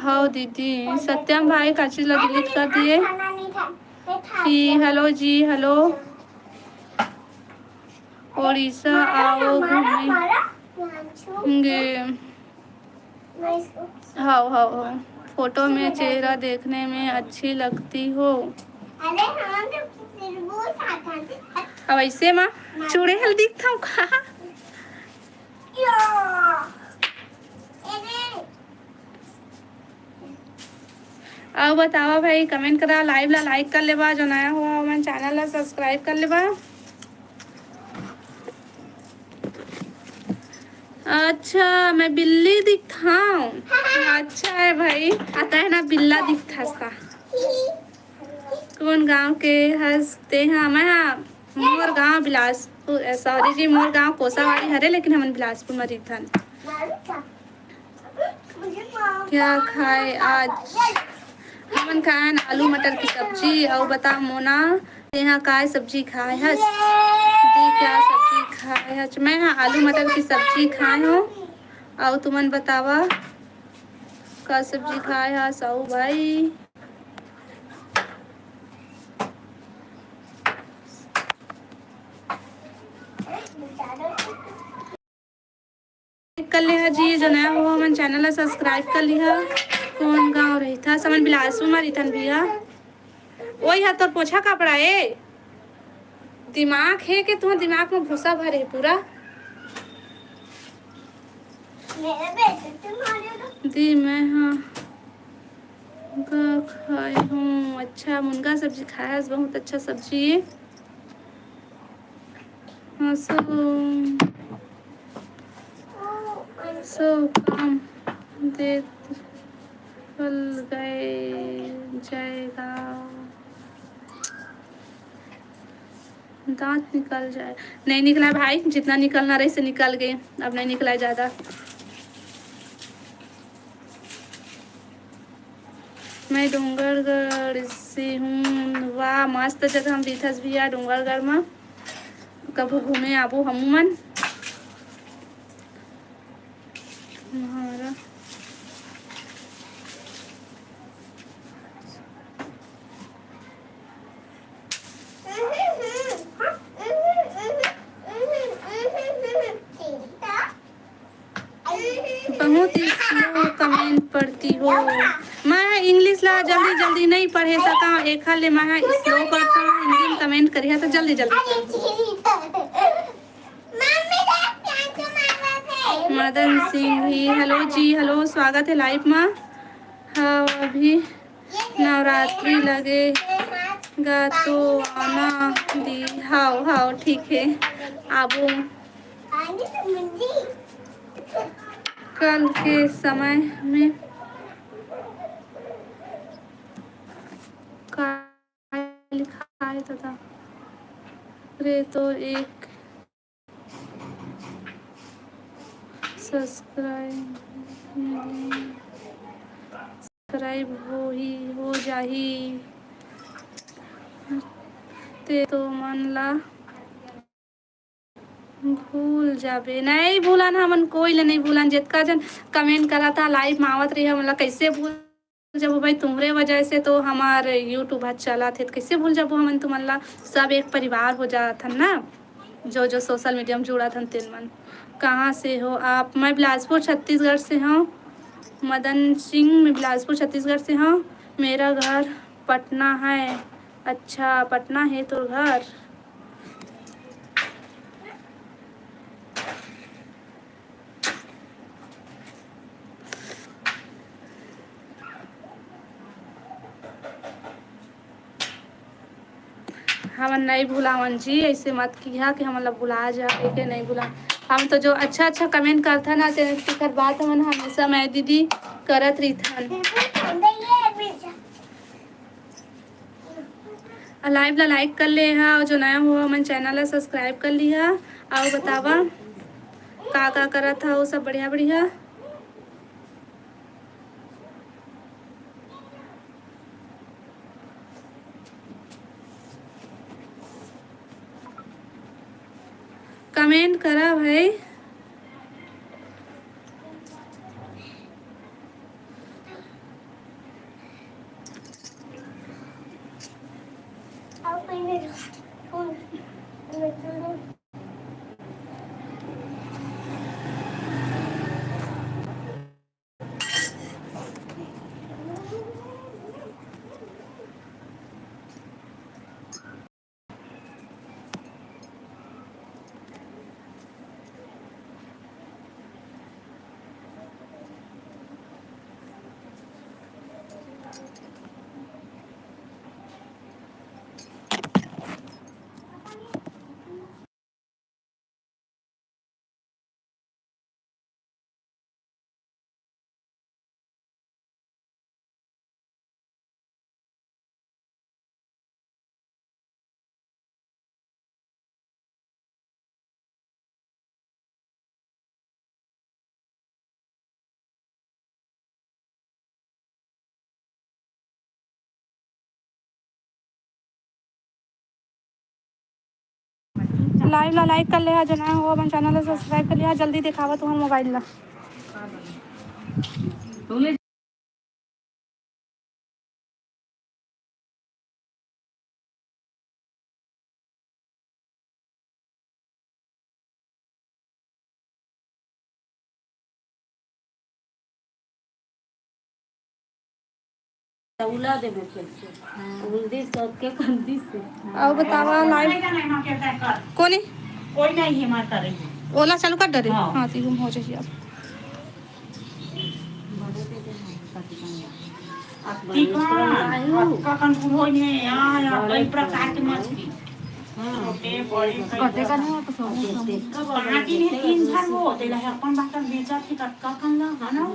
हव दीदी, सत्यम भाई का चीज ला डिलीट कर दिए। कि हेलो जी, हेलो। उड़ीसा आओ घूमे। हव, हव, हव। फोटो में चेहरा देखने में अच्छी लगती हो। अब ऐसे मा चुड़ैल दिखथव का? अउ बतावा भाई, कमेंट करा, लाइव ला लाइक कर लेबा, जो नया हुआ हमन चैनल ला सब्सक्राइब कर लेबा। अच्छा, मैं बिल्ली दिखथंव। अच्छा हे भाई, अतः ना बिल्ला दिखथस का? कोन गांव के हस तेहा? मैं हा, मोर गांव बिलासपुर, sorry जी, मोर गांव कोसावाड़ी हरे, लेकिन हमन बिलासपुर म रहिथन। क्या खाए आज? हमन खाए हन आलू मटर की सब्जी। अउ बता मोना, तेहा काय सब्जी खाए हस? दी, क्या सब्जी खाए हस? मैं हा आलू मटर की सब्जी खाए हंव। अउ तुमन बतावा, का सब्जी खाए हस? अउ भाई, कर लिहा जी, जो नया हो हमन channel ला subscribe कर लिहा। कोन गांव रहिथस? हमन बिलासपुर म रहिथन भैया। ओही हा तोर पोछा कपड़ा ए। दिमाग हे के तुंहर दिमाग म भूसा भरे हे पूरा? दी, मैं हा का खाए हूँ। अच्छा, मुनगा सब्जी खाए हस, बहुत अच्छा सब्जी ए। हाँ, सो, सो काम देत फल गए जाएगा। दांत निकल जाए, नहीं निकला भाई, जितना निकलना रहे से निकल गए, अब नहीं निकला ज्यादा। मैं डोंगरगढ़ से हूँ। वाह, मस्त जगह म रहिथस भैया, डोंगरगढ़ म। कभू घूमे आबो हमू मन। तुम्हारा बहुत ही slow comment पढ़ती हो। मैं English ला जल्दी जल्दी नहीं पढ़े सका, एखर ले मैं slow पढ़ता हूँ। हिंदी में comment करिहा तो जल्दी जल्दी पढ़। मदन सिंह भी hello जी, hello, स्वागत है live मा। हाँ, अभी नवरात्रि लगेगा तो आना दी। हाव, हाव, ठीक है, आबो। कल के समय में का लिखाए दादा रे, तो एक subscribe, subscribe होही, हो जाही। ते तो मन ला भूल जाबे। नहीं भूलन, हमन कोई ले नहीं भूलन। जितका जन comment करत हा, live में आवत रही, हमन ला कैसे भूल जबो भाई? तुम्हरे वजह से तो हमार YouTube ह चलत हे, तो कैसे भूल जबो हमन तुमन ला? सब एक परिवार हो जात हन ना, जो जो social media में जुड़त हन तेन मन। कहाँ से हो आप? मैं बिलासपुर छत्तीसगढ़ से हूँ। मदन सिंह, मैं बिलासपुर छत्तीसगढ़ से हूँ। मेरा घर पटना है। अच्छा, पटना है तोर घर। हमन नहीं भुलावन जी, ऐसे मत किहा कि हमन ला भुला जा के नहीं भुला। हम तो जो अच्छा अच्छा comment करथन ना, ते-, तेकर बात हमन हमेशा मैं दीदी करत रहिथन। Live ला like कर ले हा, अउ जो नया हो हमन channel ला subscribe कर लिहा। अउ बतावा का का करत हा, वो सब बढ़िया बढ़िया। Comment करा भाई। Live ला like कर ले हा, जो नया हो अपन channel ला subscribe कर लिहा। जल्दी देखावा तुहर mobile ला। उला देबो खेल से। उलदी सबके कंदी से। अउ बतावा live कोनी? कोई नहीं है, मार करे है। ओला चालू कर डरे? हाँ। हाँ, ती गुम हो जाइए अब। तिकन, कतका कन कुल होई हे, या, या, कई प्रकार के मछली। छोटे, बड़े, कई कटे का नहीं हो तो सब। पाँच दिन हे, तीन झन हो, तेला हे अपन बाटल बेचत हे, कतका कन ला, है ना?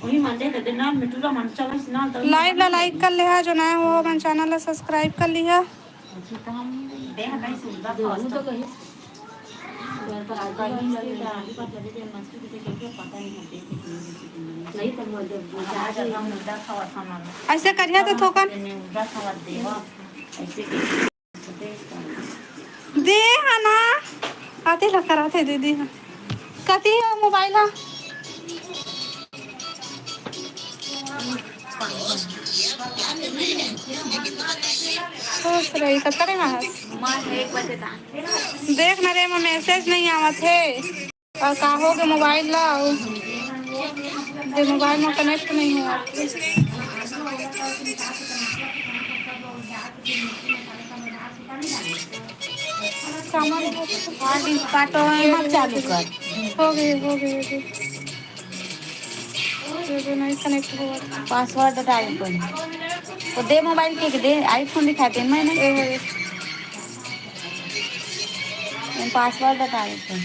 वही मन दे दे ना, मिठू ला मन चला, इस ना, तो live ला like कर लिहा, जो नया हो, अपन channel ला subscribe कर लिहा। दे, हटाई सुविधा तो कही। ऐसे करिहा तो थोकन। दे हा ना। आते ला कराते दीदी हा। कती हे mobile हा? खुश रही, कतका time आहस? देख ना रे, एमा message नहीं आवत हे। अउ का हो गे mobile ला? अउ दे mobile मा connect नहीं होवत हे। सामान काटो, एमा चालू कर। हो गे, हो गे, हो गे। ये तो नहीं connect होवत। Password डाल अपन। तो दे mobile के, दे iPhone दिखा दे, मैं नहीं। ए भाई। मैं password डाल अपन।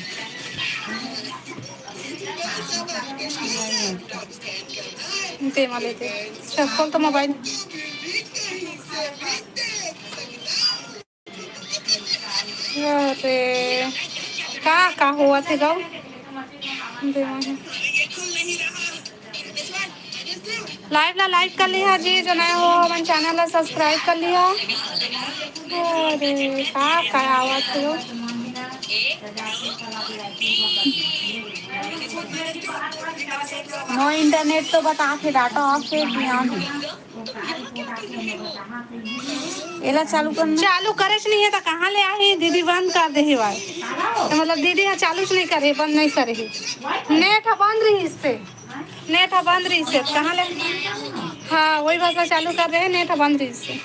दे वाले दे। अच्छा, खोल तो mobile। अरे, का, का होवत हे गौ? Live ला like कर लिहा जी, जो नया हो, अपन channel ला subscribe कर लिहा। अरे, का, का आवत हे गौ? No internet तो बता के data off कर दिया है। एला चालू करना। चालू करे च नहीं है तो कहाँ ले आही? दीदी बंद कर दे ही भाई। तो मतलब दीदी हा चालू च नहीं करे, बंद नहीं करे ही। Net हा बंद रही इससे, net हा बंद रही इससे, कहाँ ले? हाँ, वही भाषा चालू कर रहे हैं, net हा बंद रही इससे।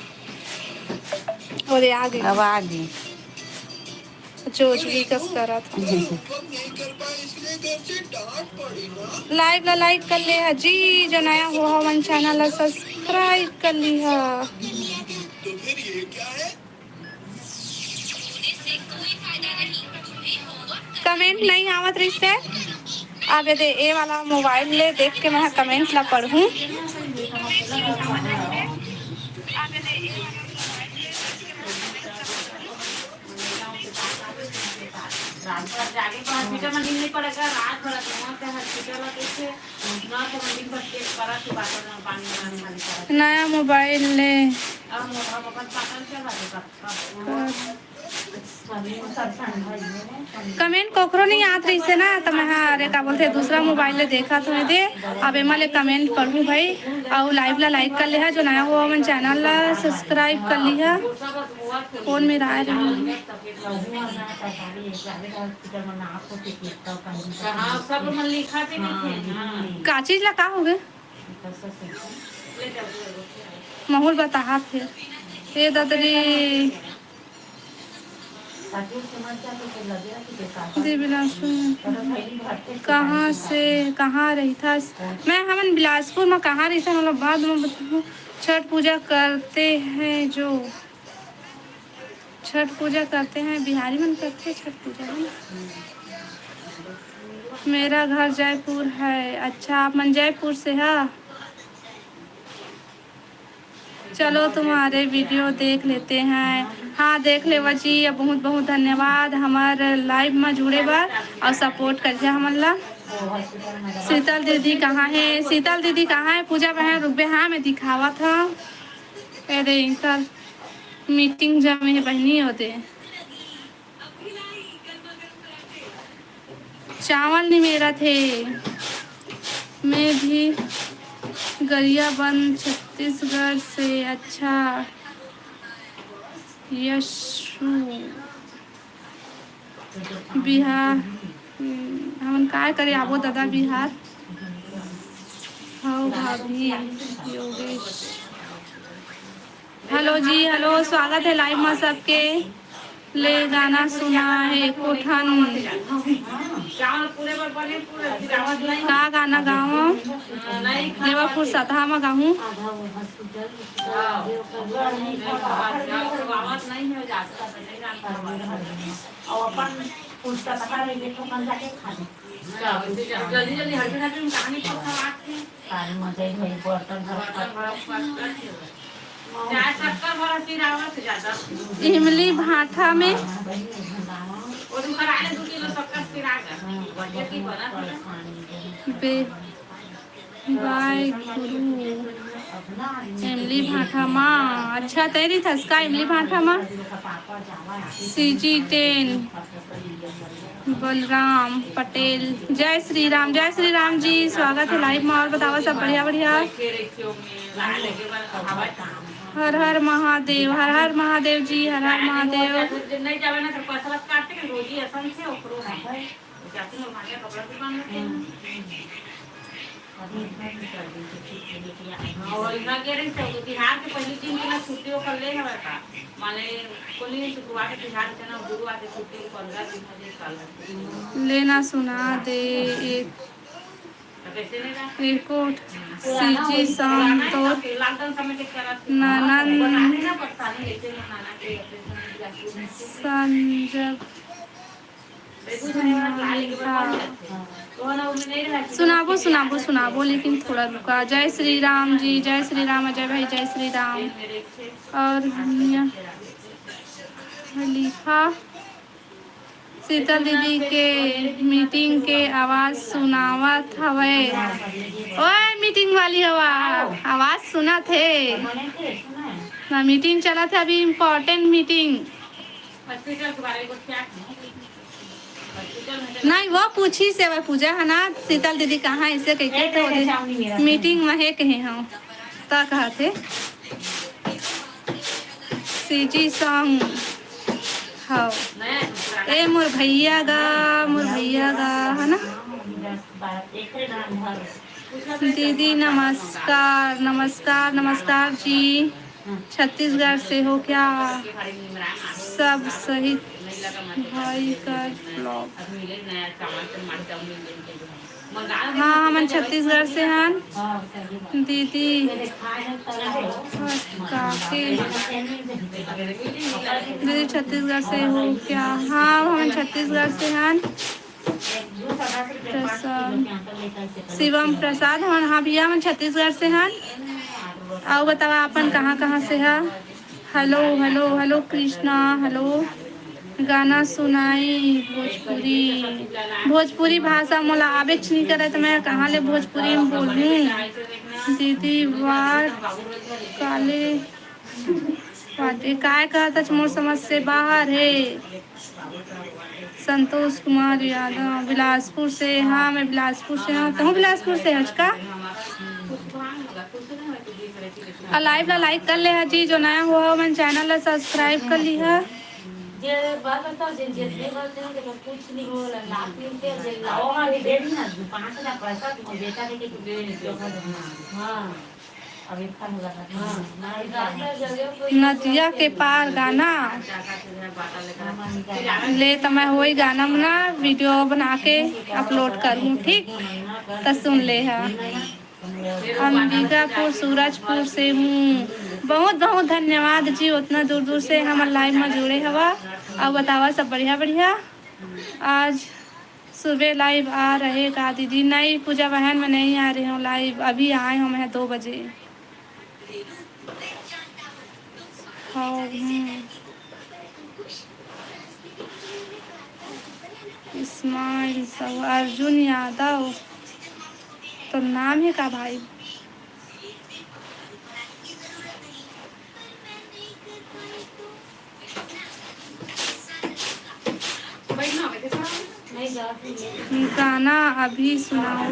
और ये आ गई। अब आ गई। जोजली कस करत हे। Live ला like कर ले हा जी, जो नया हो हमन channel ला subscribe कर लिहा। Comment नहीं आवत रहिस हे। अब ये दे, ए वाला mobile ले देख के मैं comment ला पढ़ूं। रात भर जागे के हॉस्पिटल में दिन नहीं पड़ेगा, रात भर वहाँ पे हॉस्पिटल में कैसे नौ से दिन भर चेक करा के बाटो ना पानी वानी खाली करा। नया mobile ले। अब मोबाइल अपन पाटन से बात कर। Comment कोकरो नहीं आत रहिस हे ना, त मैं हा, अरे, का बोलथे, दूसरा mobile ले देखत हों दे। अब एमा ले comment पढ़ूं भाई, अउ live ला like कर लिहा, जो नया हो हमन channel ला subscribe कर लिहा। फोन में राय रही। का चीज ला का हो गे? माहौल बताहा फिर। ए ददरी। दे बिलासपुर में कहाँ से, कहाँ रहिथस? मैं, हमन बिलासपुर में कहाँ रहिथन, ओला बाद में बताहूँ। छठ पूजा करते हैं जो, छठ पूजा करते हैं, बिहारी मन करथे छठ पूजा, है ना? मेरा घर जयपुर है। अच्छा, आप मन जयपुर से हा? चलो, तुम्हारे video देख लेते हैं। हाँ, देख लेवा जी। अब बहुत बहुत धन्यवाद हमर live में जुड़े बर और support करिहा हमन ला। शीतल दीदी कहाँ है? शीतल दीदी कहाँ है? पूजा बहन रुकबे, हाँ, मैं दिखावत हूँ। ए दे, इनकर meeting जमे है बहनी होते। चावल निमेरत हे। मैं भी गरियाबंद, छत्तीसगढ़ से। अच्छा, यशु बिहार। हम्म, हमन काय करे आबो दादा बिहार। हव भाभी योगेश। हेलो जी, हेलो, स्वागत है लाइव में सबके। ले गाना सुना है एको ठन। का गाना गावं? लेवा फुरसतहा म गाहूं। इमली भाठा में बे-, बाय गुरु। इमली भाठा मा। अच्छा, तैं रहिथस का इमली भाठा मा? CG ten। बलराम पटेल, जय श्री राम, जय श्री राम जी, स्वागत है लाइव में। और बतावा सब बढ़िया, बढ़िया। हर हर महादेव, हर हर महादेव जी, हर हर महादेव। अभी इतना भी कर दी थी, ठीक है, लेकिन हाँ, और इहाँ के रही तो बिहार के पहले दिन के ना छुट्टी ओकर ले हवे का? माने कोनी शुक्रवार के बिहार के ना गुरुवार के छुट्टी पंद्रह दिन में निकाल लेना सुना दे एक तो कैसे नहीं रहा? एक कोट CG song तो लॉकडाउन समय के तरह से ननन बनाने ना पड़ता नहीं, लेकिन नाना के ऑपरेशन में जाके संजब सुनाबो, सुनाबो, सुनाबो, लेकिन थोड़ा रुका। जय श्री राम जी, जय श्री राम अजय भाई, जय श्री राम। और लिखा शीतल दीदी के मीटिंग के आवाज सुनावत हवय। ओए मीटिंग वाली हवा, आवाज सुनत हे ना? मीटिंग चलत हे अभी, इम्पोर्टेंट मीटिंग। हॉस्पिटल के बारे में कुछ क्या? हॉस्पिटल में चला नहीं, वो पूछी से, वह पूजा है ना, शीतल दीदी कहाँ, ऐसे कह के तो नहीं, नहीं, नहीं, मीटिंग में है कहे हम, ता कहा थे। CG song। हाँ। ए मोर भैया गा, मोर भैया गा, है ना? दीदी नमस्कार, नमस्कार, नमस्कार जी। छत्तीसगढ़ से हो क्या? सब सहित भाई कर vlog। हाँ, हमन छत्तीसगढ़ से हन। दीदी, काके? दीदी, छत्तीसगढ़ से हो क्या? हाँ, हमन छत्तीसगढ़ से हन। प्रसाद, शिवम प्रसाद, हमन, हाँ भैया, हमन छत्तीसगढ़ से हन। अउ बतावा, अपन कहाँ, कहाँ से हा? Hello, hello, hello Krishna, hello. गाना सुनाई भोजपुरी, भोजपुरी भाषा मोला आबेच नइ करे, त मैं कहाँ ले भोजपुरी में बोलहूँ? दीदी वार काले बाटे, काय कहत हच, मोर समझ से बाहर हे। संतोष कुमार यादव, बिलासपुर से। हाँ, मैं बिलासपुर से हूँ। तहूँ बिलासपुर से हच का? आ, लाइव ला लाइक कर ले हा जी, जो नया हुआ हो, मन चैनल ला सब्सक्राइब कर ली हा। जे बात बताओ, जे, जे, जे बात नहीं, तो कुछ नहीं होला, लाख नहीं के, जे लाओ, अभी दे दी ना, पाँच हज़ार पैसा तुम बेटा दे के तुम दे दो। हाँ। नदिया के पार गाना ले त मैं होई गाना मना वीडियो बना के अपलोड करूँ, ठीक? त सुन ले हा। अंबिकापुर सूरजपुर से हूँ। बहुत बहुत धन्यवाद जी, उतना दूर दूर से हमर लाइव में जुड़े हवा। अउ बतावा सब बढ़िया बढ़िया। आज सुबह लाइव आ रहे का दीदी? नहीं पूजा बहन, मैं नहीं आ रही हूँ लाइव, अभी आए हूँ मैं दो बजे। हाँ, हम्म। इस्माइल साहू, अर्जुन यादव, तो नाम है का भाई? गाना अभी सुनाओ।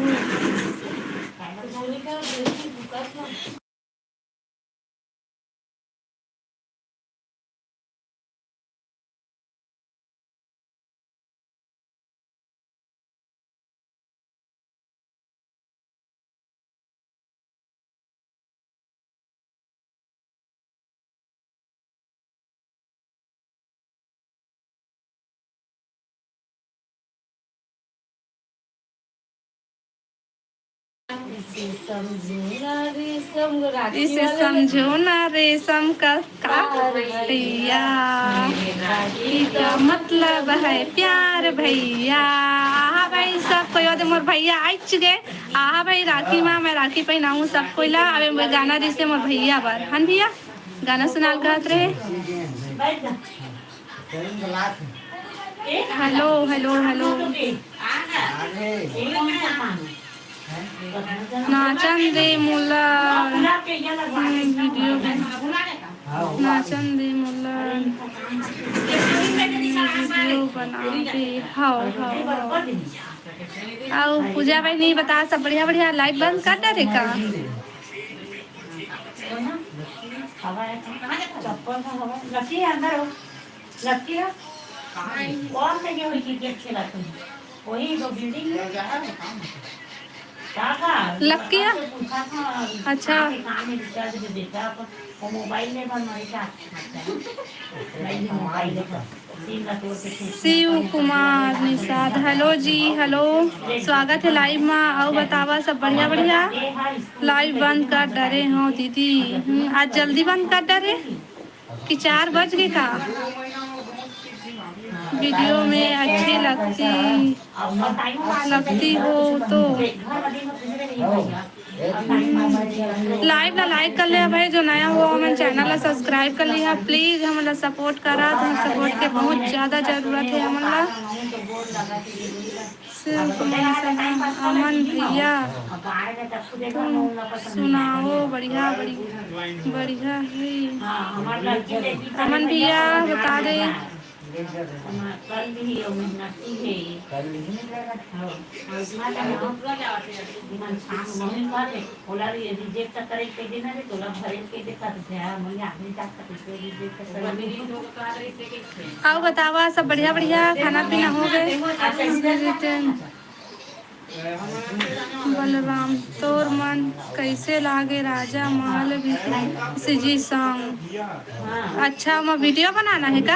इसे समझो ना रेशम का कार भैया, राखी का मतलब है प्यार भैया। आहा भाई, सब कोई ओदे मोर भैया आइच गे। आहा भाई, राखी मा मैं राखी पहनाऊँ सब कोई ला। अबे मोर गाना रिसे मोर भैया बर, हन भैया? गाना सुनाल कहत रहे। Hello, hello, hello. नाचन दे मोला, हम्म, वीडियो बना-, नाचन दे मोला, हम्म, वीडियो बनाबे। हव, हव, हव। अउ पूजा बहिनी बता, सब बढ़िया, बढ़िया। लाइव बंद कर डरे का? चप्पल का हवा, लकी है अंदर हो, लकी है। और में ये हुई क्रिकेट खेला तुम, वही दो बिल्डिंग है। का का? लकी है? आपसे पूछा था, अच्छा। कहाँ के, कहाँ में रिचार्ज दे देता, पर वो मोबाइल में भर मरी का। मोबाइल में भर। शिव कुमार निषाद, हेलो जी, हेलो, स्वागत है लाइव मा। अउ बतावा, सब बढ़िया, बढ़िया? लाइव बंद कर डरे हो दीदी। हम्म, आज जल्दी बंद कर डरे कि चार बज गए का? वीडियो में अच्छी लगती, लगती हो तो। लाइव ला लाइक कर ले भाई, जो नया हो हमन चैनल ला सब्सक्राइब कर लिहा प्लीज, हमन ला सपोर्ट करा, तुम सपोर्ट के बहुत ज्यादा जरूरत है हमन ला। शिव कुमार शर्मा, अमन भैया, तुम सुनाओ, बढ़िया, बढ़िया, बढ़िया है। अमन भैया बता दे। कल भी और मेहनती है। कल नहीं करा। हाँ, और इतना टाइम हो। मन शाम वहीं कर ले। ओला रि-, रिजेक्ट करे के दे ना रे, तोला भरे के दे कर दे, हाँ, मैं आदमी जात कर दे, रिजेक्ट करे। अउ बतावा, सब बढ़िया, बढ़िया, खाना पीना हो गए? बलराम, तोर मन कैसे लागे राजा महल भी सीजी सॉन्ग? अच्छा, ओमा वीडियो बनाना है का?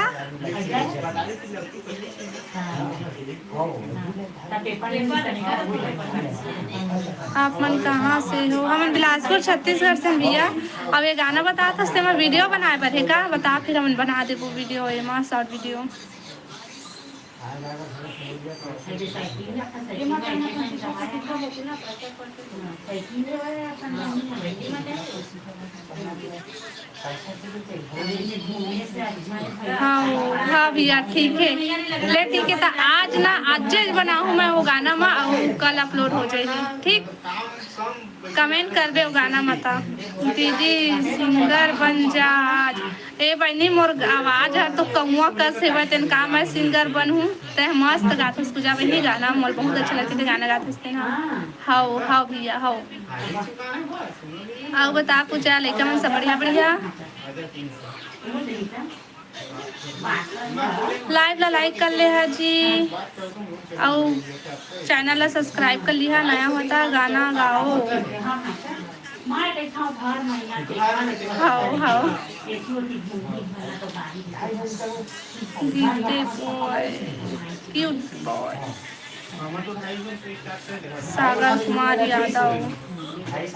आप मन कहाँ से हो? हमन बिलासपुर, छत्तीसगढ़ से हन भैया। अब ये गाना बतात हस, तेमा वीडियो बनाए बर हे का? बता, फिर हमन बना देबो वीडियो, एमा शॉर्ट वीडियो। हाँ, हाँ भैया, ठीक है। ले, ठीक है, त आज ना, आजे बनाहूँ मैं वो गाना मा, अउ कल अपलोड हो जाही, ठीक? कमेंट करबे वो गाना मा त। दीदी, सिंगर बन जा आज। ए बहिनी, मोर आवाज हर तो कौआ कस हेवय, तेन का मैं सिंगर बनहूँ? तैं मस्त गाथस पूजा बहिनी गाना, मोर बहुत अच्छा लगथे, ते गाना गाथस तेन ह। हव, हव भैया, हव। अउ बता पूजा, लइका मन सब बढ़िया, बढ़िया? लाइव ला लाइक कर ले हा जी, अउ चैनल ला सब्सक्राइब कर लिहा, नया होता गाना गाओ। हव, हव। गीते बॉय, क्यूट बॉय। सागर कुमार यादव,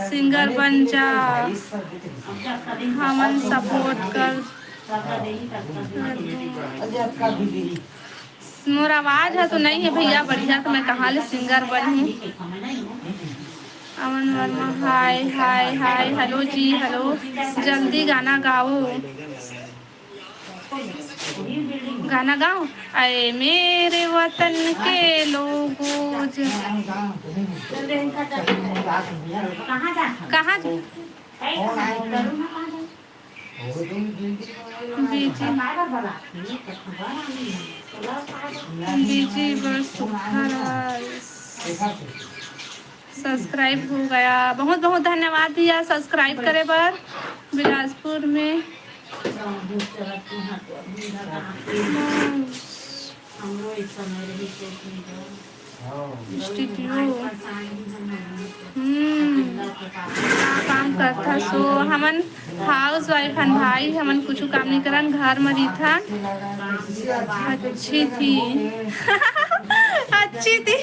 सिंगर बन जा, हमन सपोर्ट कर। मोर आवाज ह तो नहीं है भैया बढ़िया, तो मैं कहाँ ले सिंगर बनहूँ? अमन वर्मा, हाय, हाय, हाय, हेलो जी, हेलो, जल्दी गाना गाओ। गाना गाओ, ऐ मेरे वतन के लोगो ज-, कहाँ जा-, बीजी, बीजी बर सुघर आय। सब्सक्राइब हो गया, बहुत बहुत धन्यवाद भैया सब्सक्राइब करे बर। बिलासपुर में स्टूडियो। हम्म। काम करथा सो हमन हाउस वाइफ हन भाई, हमन कुछु काम नहीं करन, घर में रहिथन। अच्छी थी। अच्छी थी।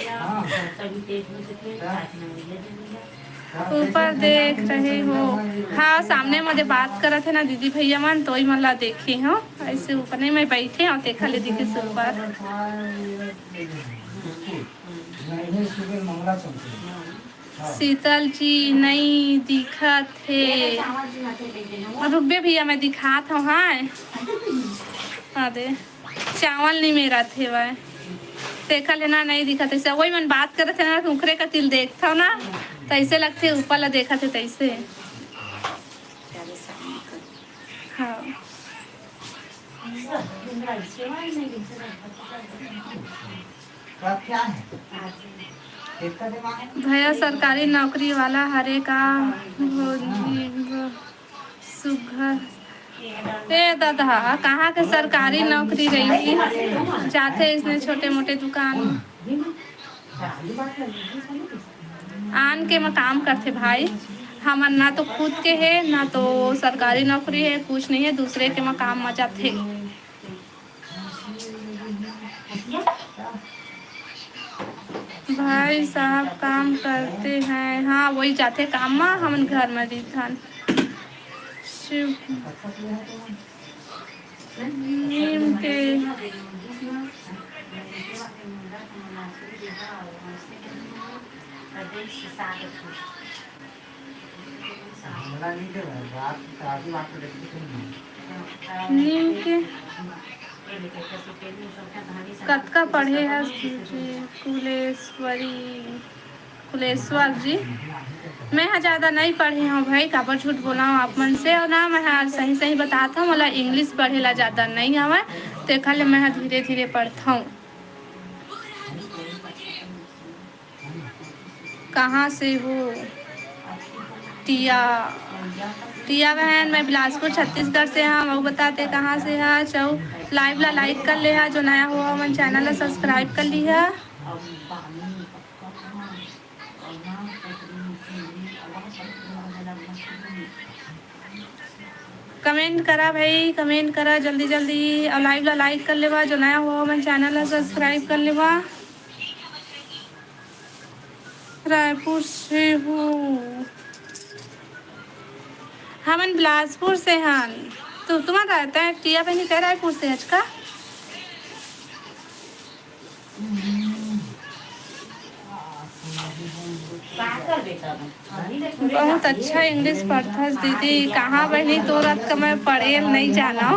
ऊपर देख रहे हो। हाँ, सामने में जे बात करत हे ना दीदी भैया मन, तो ही मन ला देखे हो। ऐसे ऊपर नहीं, मैं बैठे हूँ, देखा ले दीदी से ऊपर। शीतल जी नहीं दिखत हे। रुकबे भैया, मैं दिखात हूँ। हाँ, हाँ दे, चावल नहीं मेरा थे भाई। देखा लेना नहीं दिखत हे, वही मन बात करत हे ना, उखरे का तिल देखता हूँ ना, तैसे लगथे ऊपर ला देखत हे तैसे। हाँ। भैया सरकारी नौकरी वाला हरे का? भौजी ब-, सुघर। ए ददा, कहाँ के सरकारी नौकरी रही, जाथे इसने छोटे मोटे दुकान। आन के म काम करथे भाई, हमर ना तो खुद के हे, ना तो सरकारी नौकरी हे, कुछ नहीं है, दूसरे के म काम म जाथे। भाई साहब काम करते हैं, हाँ, वही जाथे काम म, हमन घर म रहिथन। शिव नीम के नीम के कतका पढ़े हस जी? कुलेश्वरी, कुलेश्वर जी, मैं ह ज़्यादा नहीं पढ़े हूँ भाई, काबर झूठ बोला हूँ आप मन से। और ना, मैं ह सही सही बतात हूँ, मोला इंग्लिश पढ़े ला ज़्यादा नहीं आवे, तेखर ले मैं ह धीरे धीरे पढ़त हूँ। कहाँ से हो? टिया, टिया बहन, मैं बिलासपुर छत्तीसगढ़ से हूँ। अउ बता ते कहाँ से है? चौ लाइव ला लाइक कर ले हा, जो नया हो हमन चैनल ला सब्सक्राइब कर ली हा। कमेंट करा भाई, कमेंट करा जल्दी जल्दी, और लाइव ला लाइक कर लेवा, जो नया हो हमन चैनल ला सब्सक्राइब कर लेवा। रायपुर से हूँ। हमन बिलासपुर से हन। तो तुम्हारा रहता है टिया बहनी, तै रायपुर से हच का? बहुत अच्छा इंग्लिश पढ़थस दीदी। कहाँ बहनी, तोर अतका मैं पढ़े नहीं जाना।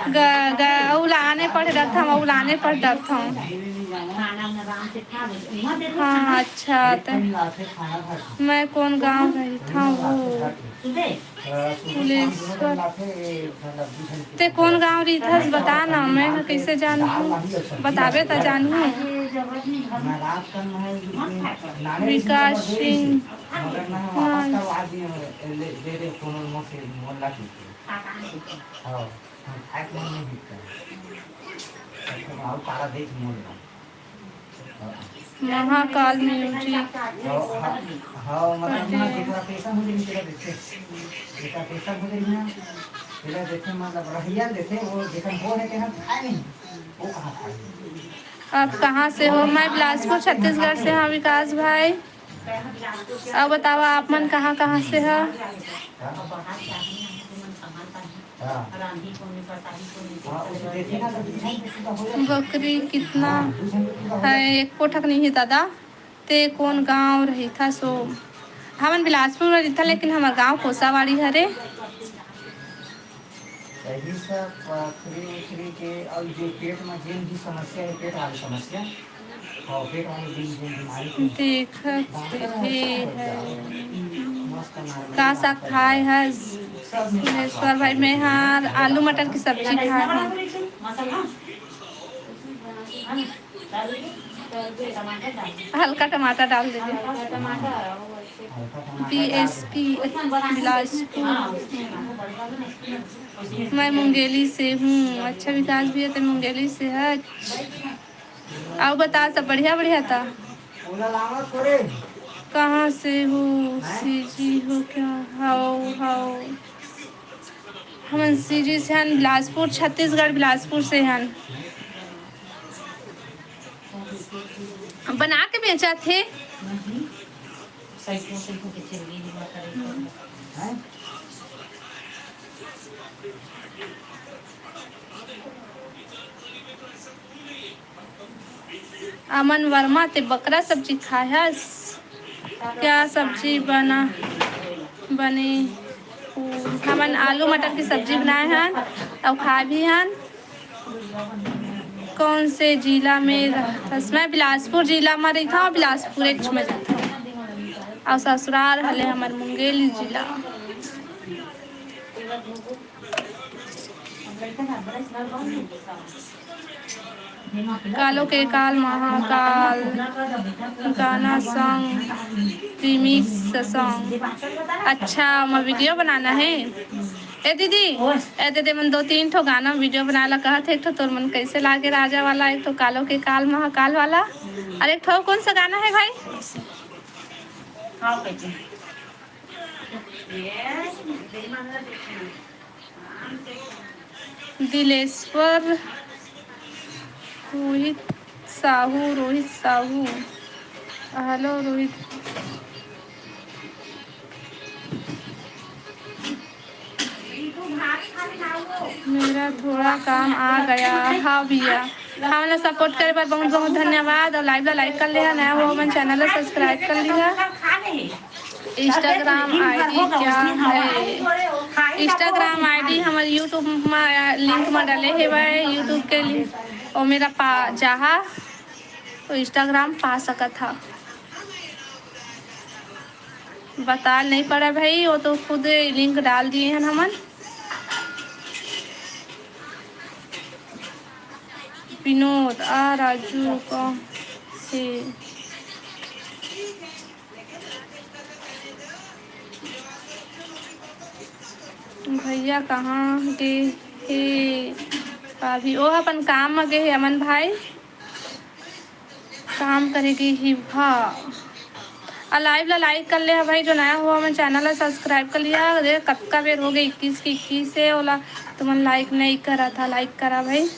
ग-, ग-, अउ ला आने पढ़ डरथम, अउ ला आने पढ़ डरथम। हाँ, अच्छा, त मैं कोन गाँव रहिथव वो? कुलेश्वर। ते कोन गाँव रहिथस, बता ना, मैं ह कइसे जानहूँ? बताबे त जानहूँ। विकास सिंह। हाँ। हाँ। महाकाल म्यूजिक। हाँ, हाँ, मतलब, ना, जेकरा पैसा हो जाई, तेला देथे। जेकरा पैसा हो जाई ना, तेला देथे, मतलब, रहिया देथे, वो जेकर हो है, तेला खाए नहीं, वो कहाँ खाए? आप कहाँ से हो? मैं बिलासपुर, छत्तीसगढ़ से हूँ, विकास भाई। अब बतावा, आप मन कहाँ, कहाँ से हो? बकरी कितना है? एको ठक नहीं है दादा। ते कोन गांव रहिथस ओ? हमन बिलासपुर में रहिथन, लेकिन हमर गांव कोसावाड़ी हरे। यही सब पथरी उथरी के, और जो पेट में जिन भी समस्या है, पेट वाली समस्या, देखत भी है। का साग खाए हस? भुवनेश्वर भाई, मैं हाँ आलू मटर की सब्जी खाए हूँ। हल्का टमाटर डाल देबे। बी एस पी बिलासपुर। मैं मुंगेली से हूँ। अच्छा विकास भैया, ते मुंगेली से है। अउ बता, सब बढ़िया बढ़िया था? कहाँ से हो? सीजी हो क्या? हाओ हाओ। हमन सीजी से हन, बिलासपुर, छत्तीसगढ़, बिलासपुर से हन। बना के बेचा थे। अमन वर्मा, ते बकरा सब्जी खाए हस? क्या सब्जी बना, बने? हमन आलू मटर की सब्जी बनाए हन अउ खाए भी हन। कौन से जिला में रहथस? मैं बिलासपुर जिला में रहिथव, बिलासपुर एच में जाथव। अउ ससुराल हले हमर मुंगेली जिला। कालो के काल महाकाल गाना सॉन्ग, रिमिक्स सॉन्ग। अच्छा, मैं वीडियो बनाना है। ए दीदी, ए दीदी, मन दो तीन ठो गाना वीडियो बनाए ला कहत हे। एक ठो तोर मन कैसे लागे राजा वाला, एक ठो कालो के काल महाकाल वाला, और एक ठो कौन सा गाना है भाई? दिलेश्वर रोहित साहू, रोहित साहू। हेलो रोहित। मेरा थोड़ा काम आ गया। हाँ भैया, हमन ला सपोर्ट करे बर बहुत बहुत धन्यवाद। और लाइव ला लाइक कर लेहा, नया हो हमन चैनल ला सब्सक्राइब कर लिहा। इंस्टाग्राम आईडी क्या है? इंस्टाग्राम आईडी हमर यूट्यूब में लिंक में डाले हेवय, यूट्यूब के लिंक, ओ मेरा पा जाहा तो इंस्टाग्राम पा सकत हा। बता नहीं पड़ा भाई, वो तो खुद लिंक डाल दिए हैं हमन। विनोद आ राजू का है। भैया कहाँ गे हे? अभी ओ अपन काम म गे हे अमन भाई, काम करे गे हे भा। आ लाइव ला लाइक कर ले हा भाई, जो नया हो हमर चैनल ला सब्सक्राइब कर लिहा। देख कतका बेर हो गे, इक्कीस के इक्कीस हे, ओला तुमन लाइक नहीं करा था, लाइक करा भाई।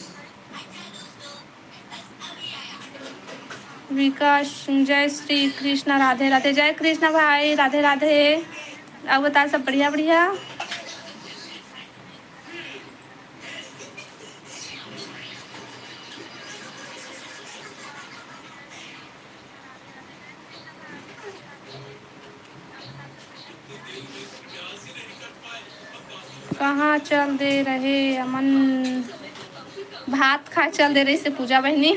विकास, जय श्री कृष्णा, राधे राधे। जय कृष्णा भाई, राधे राधे। अउ बता, सब बढ़िया बढ़िया? कहाँ चल दे रहे अमन? भात खा चल दे रहिसे पूजा बहिनी।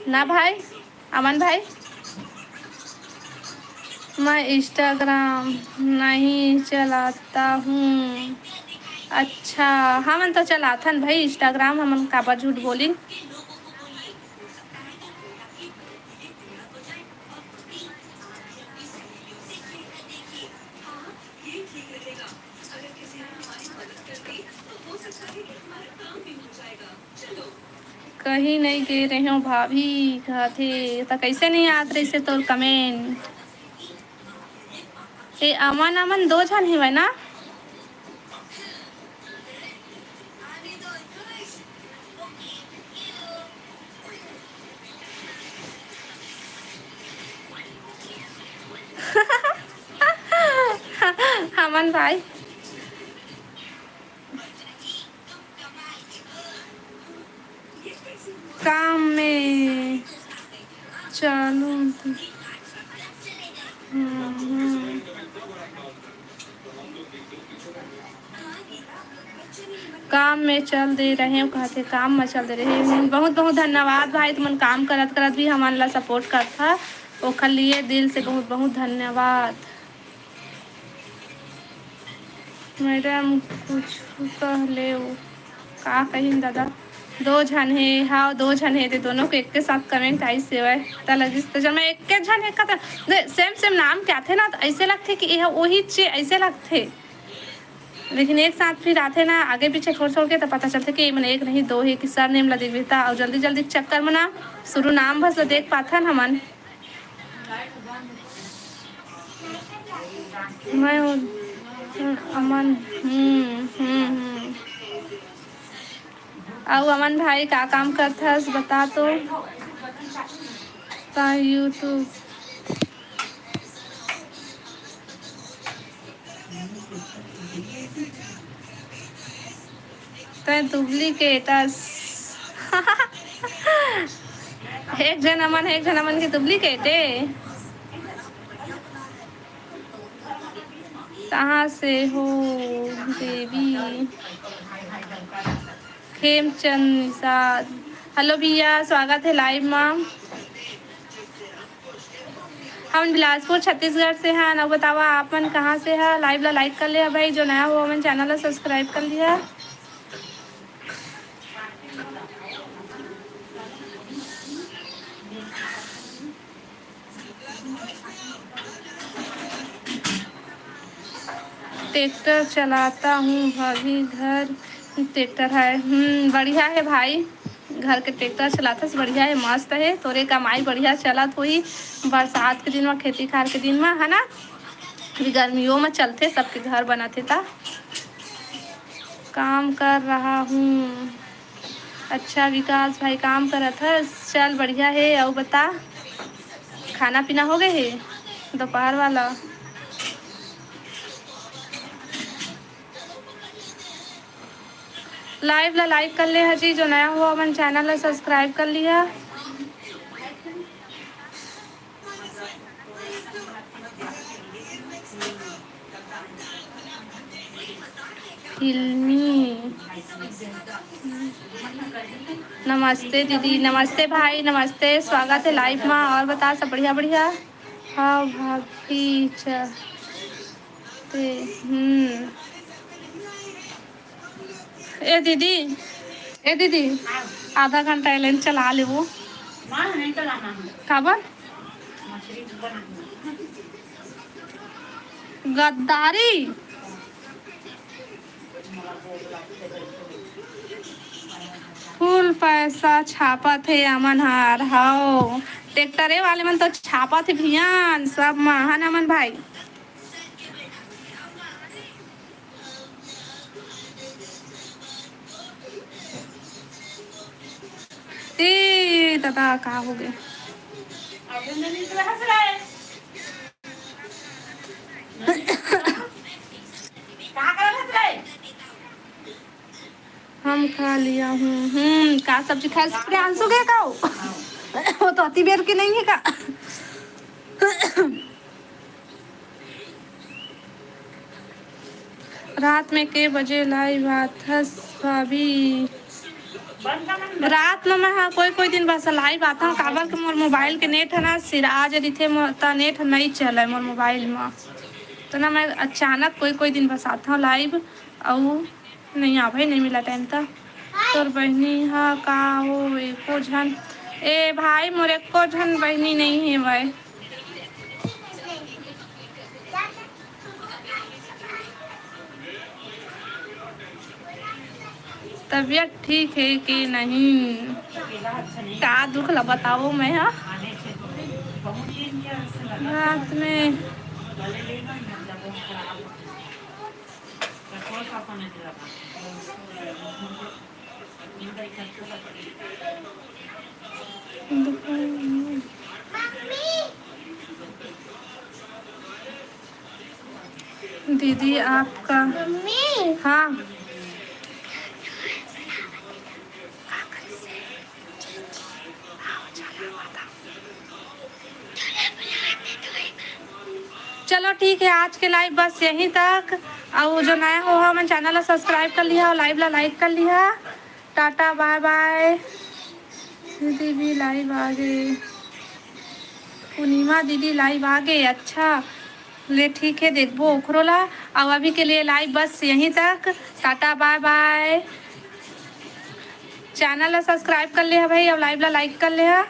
ना भाई, अमन भाई, मैं इंस्टाग्राम नहीं चलाता हूँ। अच्छा, हमन तो चलाथन भाई इंस्टाग्राम, हमन काबर झूठ बोली। कहीं नहीं गे रहे हो भाभी, कहत हे, त कैसे नहीं आत रहिसे तोर कमेंट? ए, अमन, अमन दो झन हेवय ना? हमन भाई काम में चालू। हम्म, हम्म। काम में चल दे रहे हो, कहते काम में चल दे रहे हो। बहुत बहुत धन्यवाद भाई, तुमन काम करत करत भी हमन ला सपोर्ट करत हा। ओखर लिए दिल से बहुत बहुत धन्यवाद। मैडम कुछ कह ले, का कहिन दादा? दो झन हे, हाँ, दो झन हे, ते दोनों के एक के साथ कमेंट आइस हेवय, त लगिस, त जब मैं एक के झन हे, का त, दे, सेम सेम नाम के आथे ना, त ऐसे लगथे कि यह वही चे, ऐसे लगथे। लेकिन एक साथ फिर आथे ना, आगे पीछे छोड़ छोड़ के, त पता चलथे कि ये मन एक नहीं, दो हे, कि सरनेम ला देखबे त, अउ जल्दी जल्दी चक्कर में ना शुरू नाम भस ला देख पाथन हमन। मैं हूँ अमन। हम्म, हम्म, हम्म। अउ अमन भाई, का काम करथस, बता तो। ता YouTube। तै duplicate अस। एक झन अमन, एक झन अमन के duplicate ए। कहाँ से हो देवी? खेमचंद निषाद। हेलो भैया, स्वागत है लाइव मा। हम बिलासपुर छत्तीसगढ़ से हन। अउ बतावा, आप मन कहाँ से ह? लाइव ला लाइक कर ले भाई, जो नया हो हमन चैनल ला सब्सक्राइब कर लिया। ट्रैक्टर चलाता हूँ भाभी, घर ट्रैक्टर है। हम्म, बढ़िया है भाई, घर के ट्रैक्टर चलाथस, बढ़िया है, मस्त है। तोरे कमाई बढ़िया चलत होही बरसात के दिन में, खेती खार के दिन में, है ना? अभी गर्मियों में चलथे, सबके घर बनाथे ता। काम कर रहा हूँ। अच्छा विकास भाई, काम करत हस? चल बढ़िया हे। अउ बता, खाना पीना हो गए हे दोपहर वाला? लाइव ला लाइक कर ले हजी, जो नया हो अपन चैनल ला सब्सक्राइब कर लिया। फिल्मी। नमस्ते दीदी, नमस्ते भाई, नमस्ते, स्वागत है लाइव मा। और बता, सब बढ़िया बढ़िया? हाँ भाभी, च-, ते, हम्म। ए दीदी, ए दीदी, आधा घंटा एलेन चला लेबो। ना, नहीं चलाना है। काबर? मछली बनाना है। गद्दारी। फुल पैसा छापत हे अमन हर, हव। ट्रैक्टरे वाले मन तो छापत हे भियान, सब मा, है ना अमन भाई? ए दादा, का हो गया? हम खा लिया हूँ। हम्म, का सब्जी खाए? प्रियांशु के का हो? वो तो अति बेर के नहीं है का? रात में के बजे लाइव आथस भाभी? रात में मैं, हाँ, कोई कोई दिन बस लाइव आता हूँ, काबर के मोर मोबाइल के नेट है ना, सिरा जे रहिथे मोर, त नेट नहीं चले मोर मोबाइल में। तो ना, मैं अचानक कोई कोई दिन बस आता हूँ लाइव, अउ नहीं आ भाई, नहीं मिला टाइम था। तोर बहिनी हा का हो एको झन? ए भाई, मोर एको झन बहिनी नहीं है भाई। तबीयत ठीक है कि नहीं? का दुख ला बताओ मैं, हाँ? रात में दीदी आपका। मम्मी। हाँ। चलो ठीक है, आज के लाइव बस यहीं तक। अउ जो नया हो हमन चैनल ला सब्सक्राइब कर लिहा, लाइव ला लाइक कर लिहा। टाटा बाय बाय। दीदी भी लाइव आ गई। पूर्णिमा दीदी live आ गे, अच्छा, ले ठीक है, देखबो ओखरो ला। अउ अभी के लिए live बस यहीं तक, टाटा bye bye। Channel ला subscribe कर ले हा भाई, अउ live ला like कर ले हा।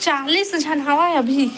चालीस झन हवा अभी।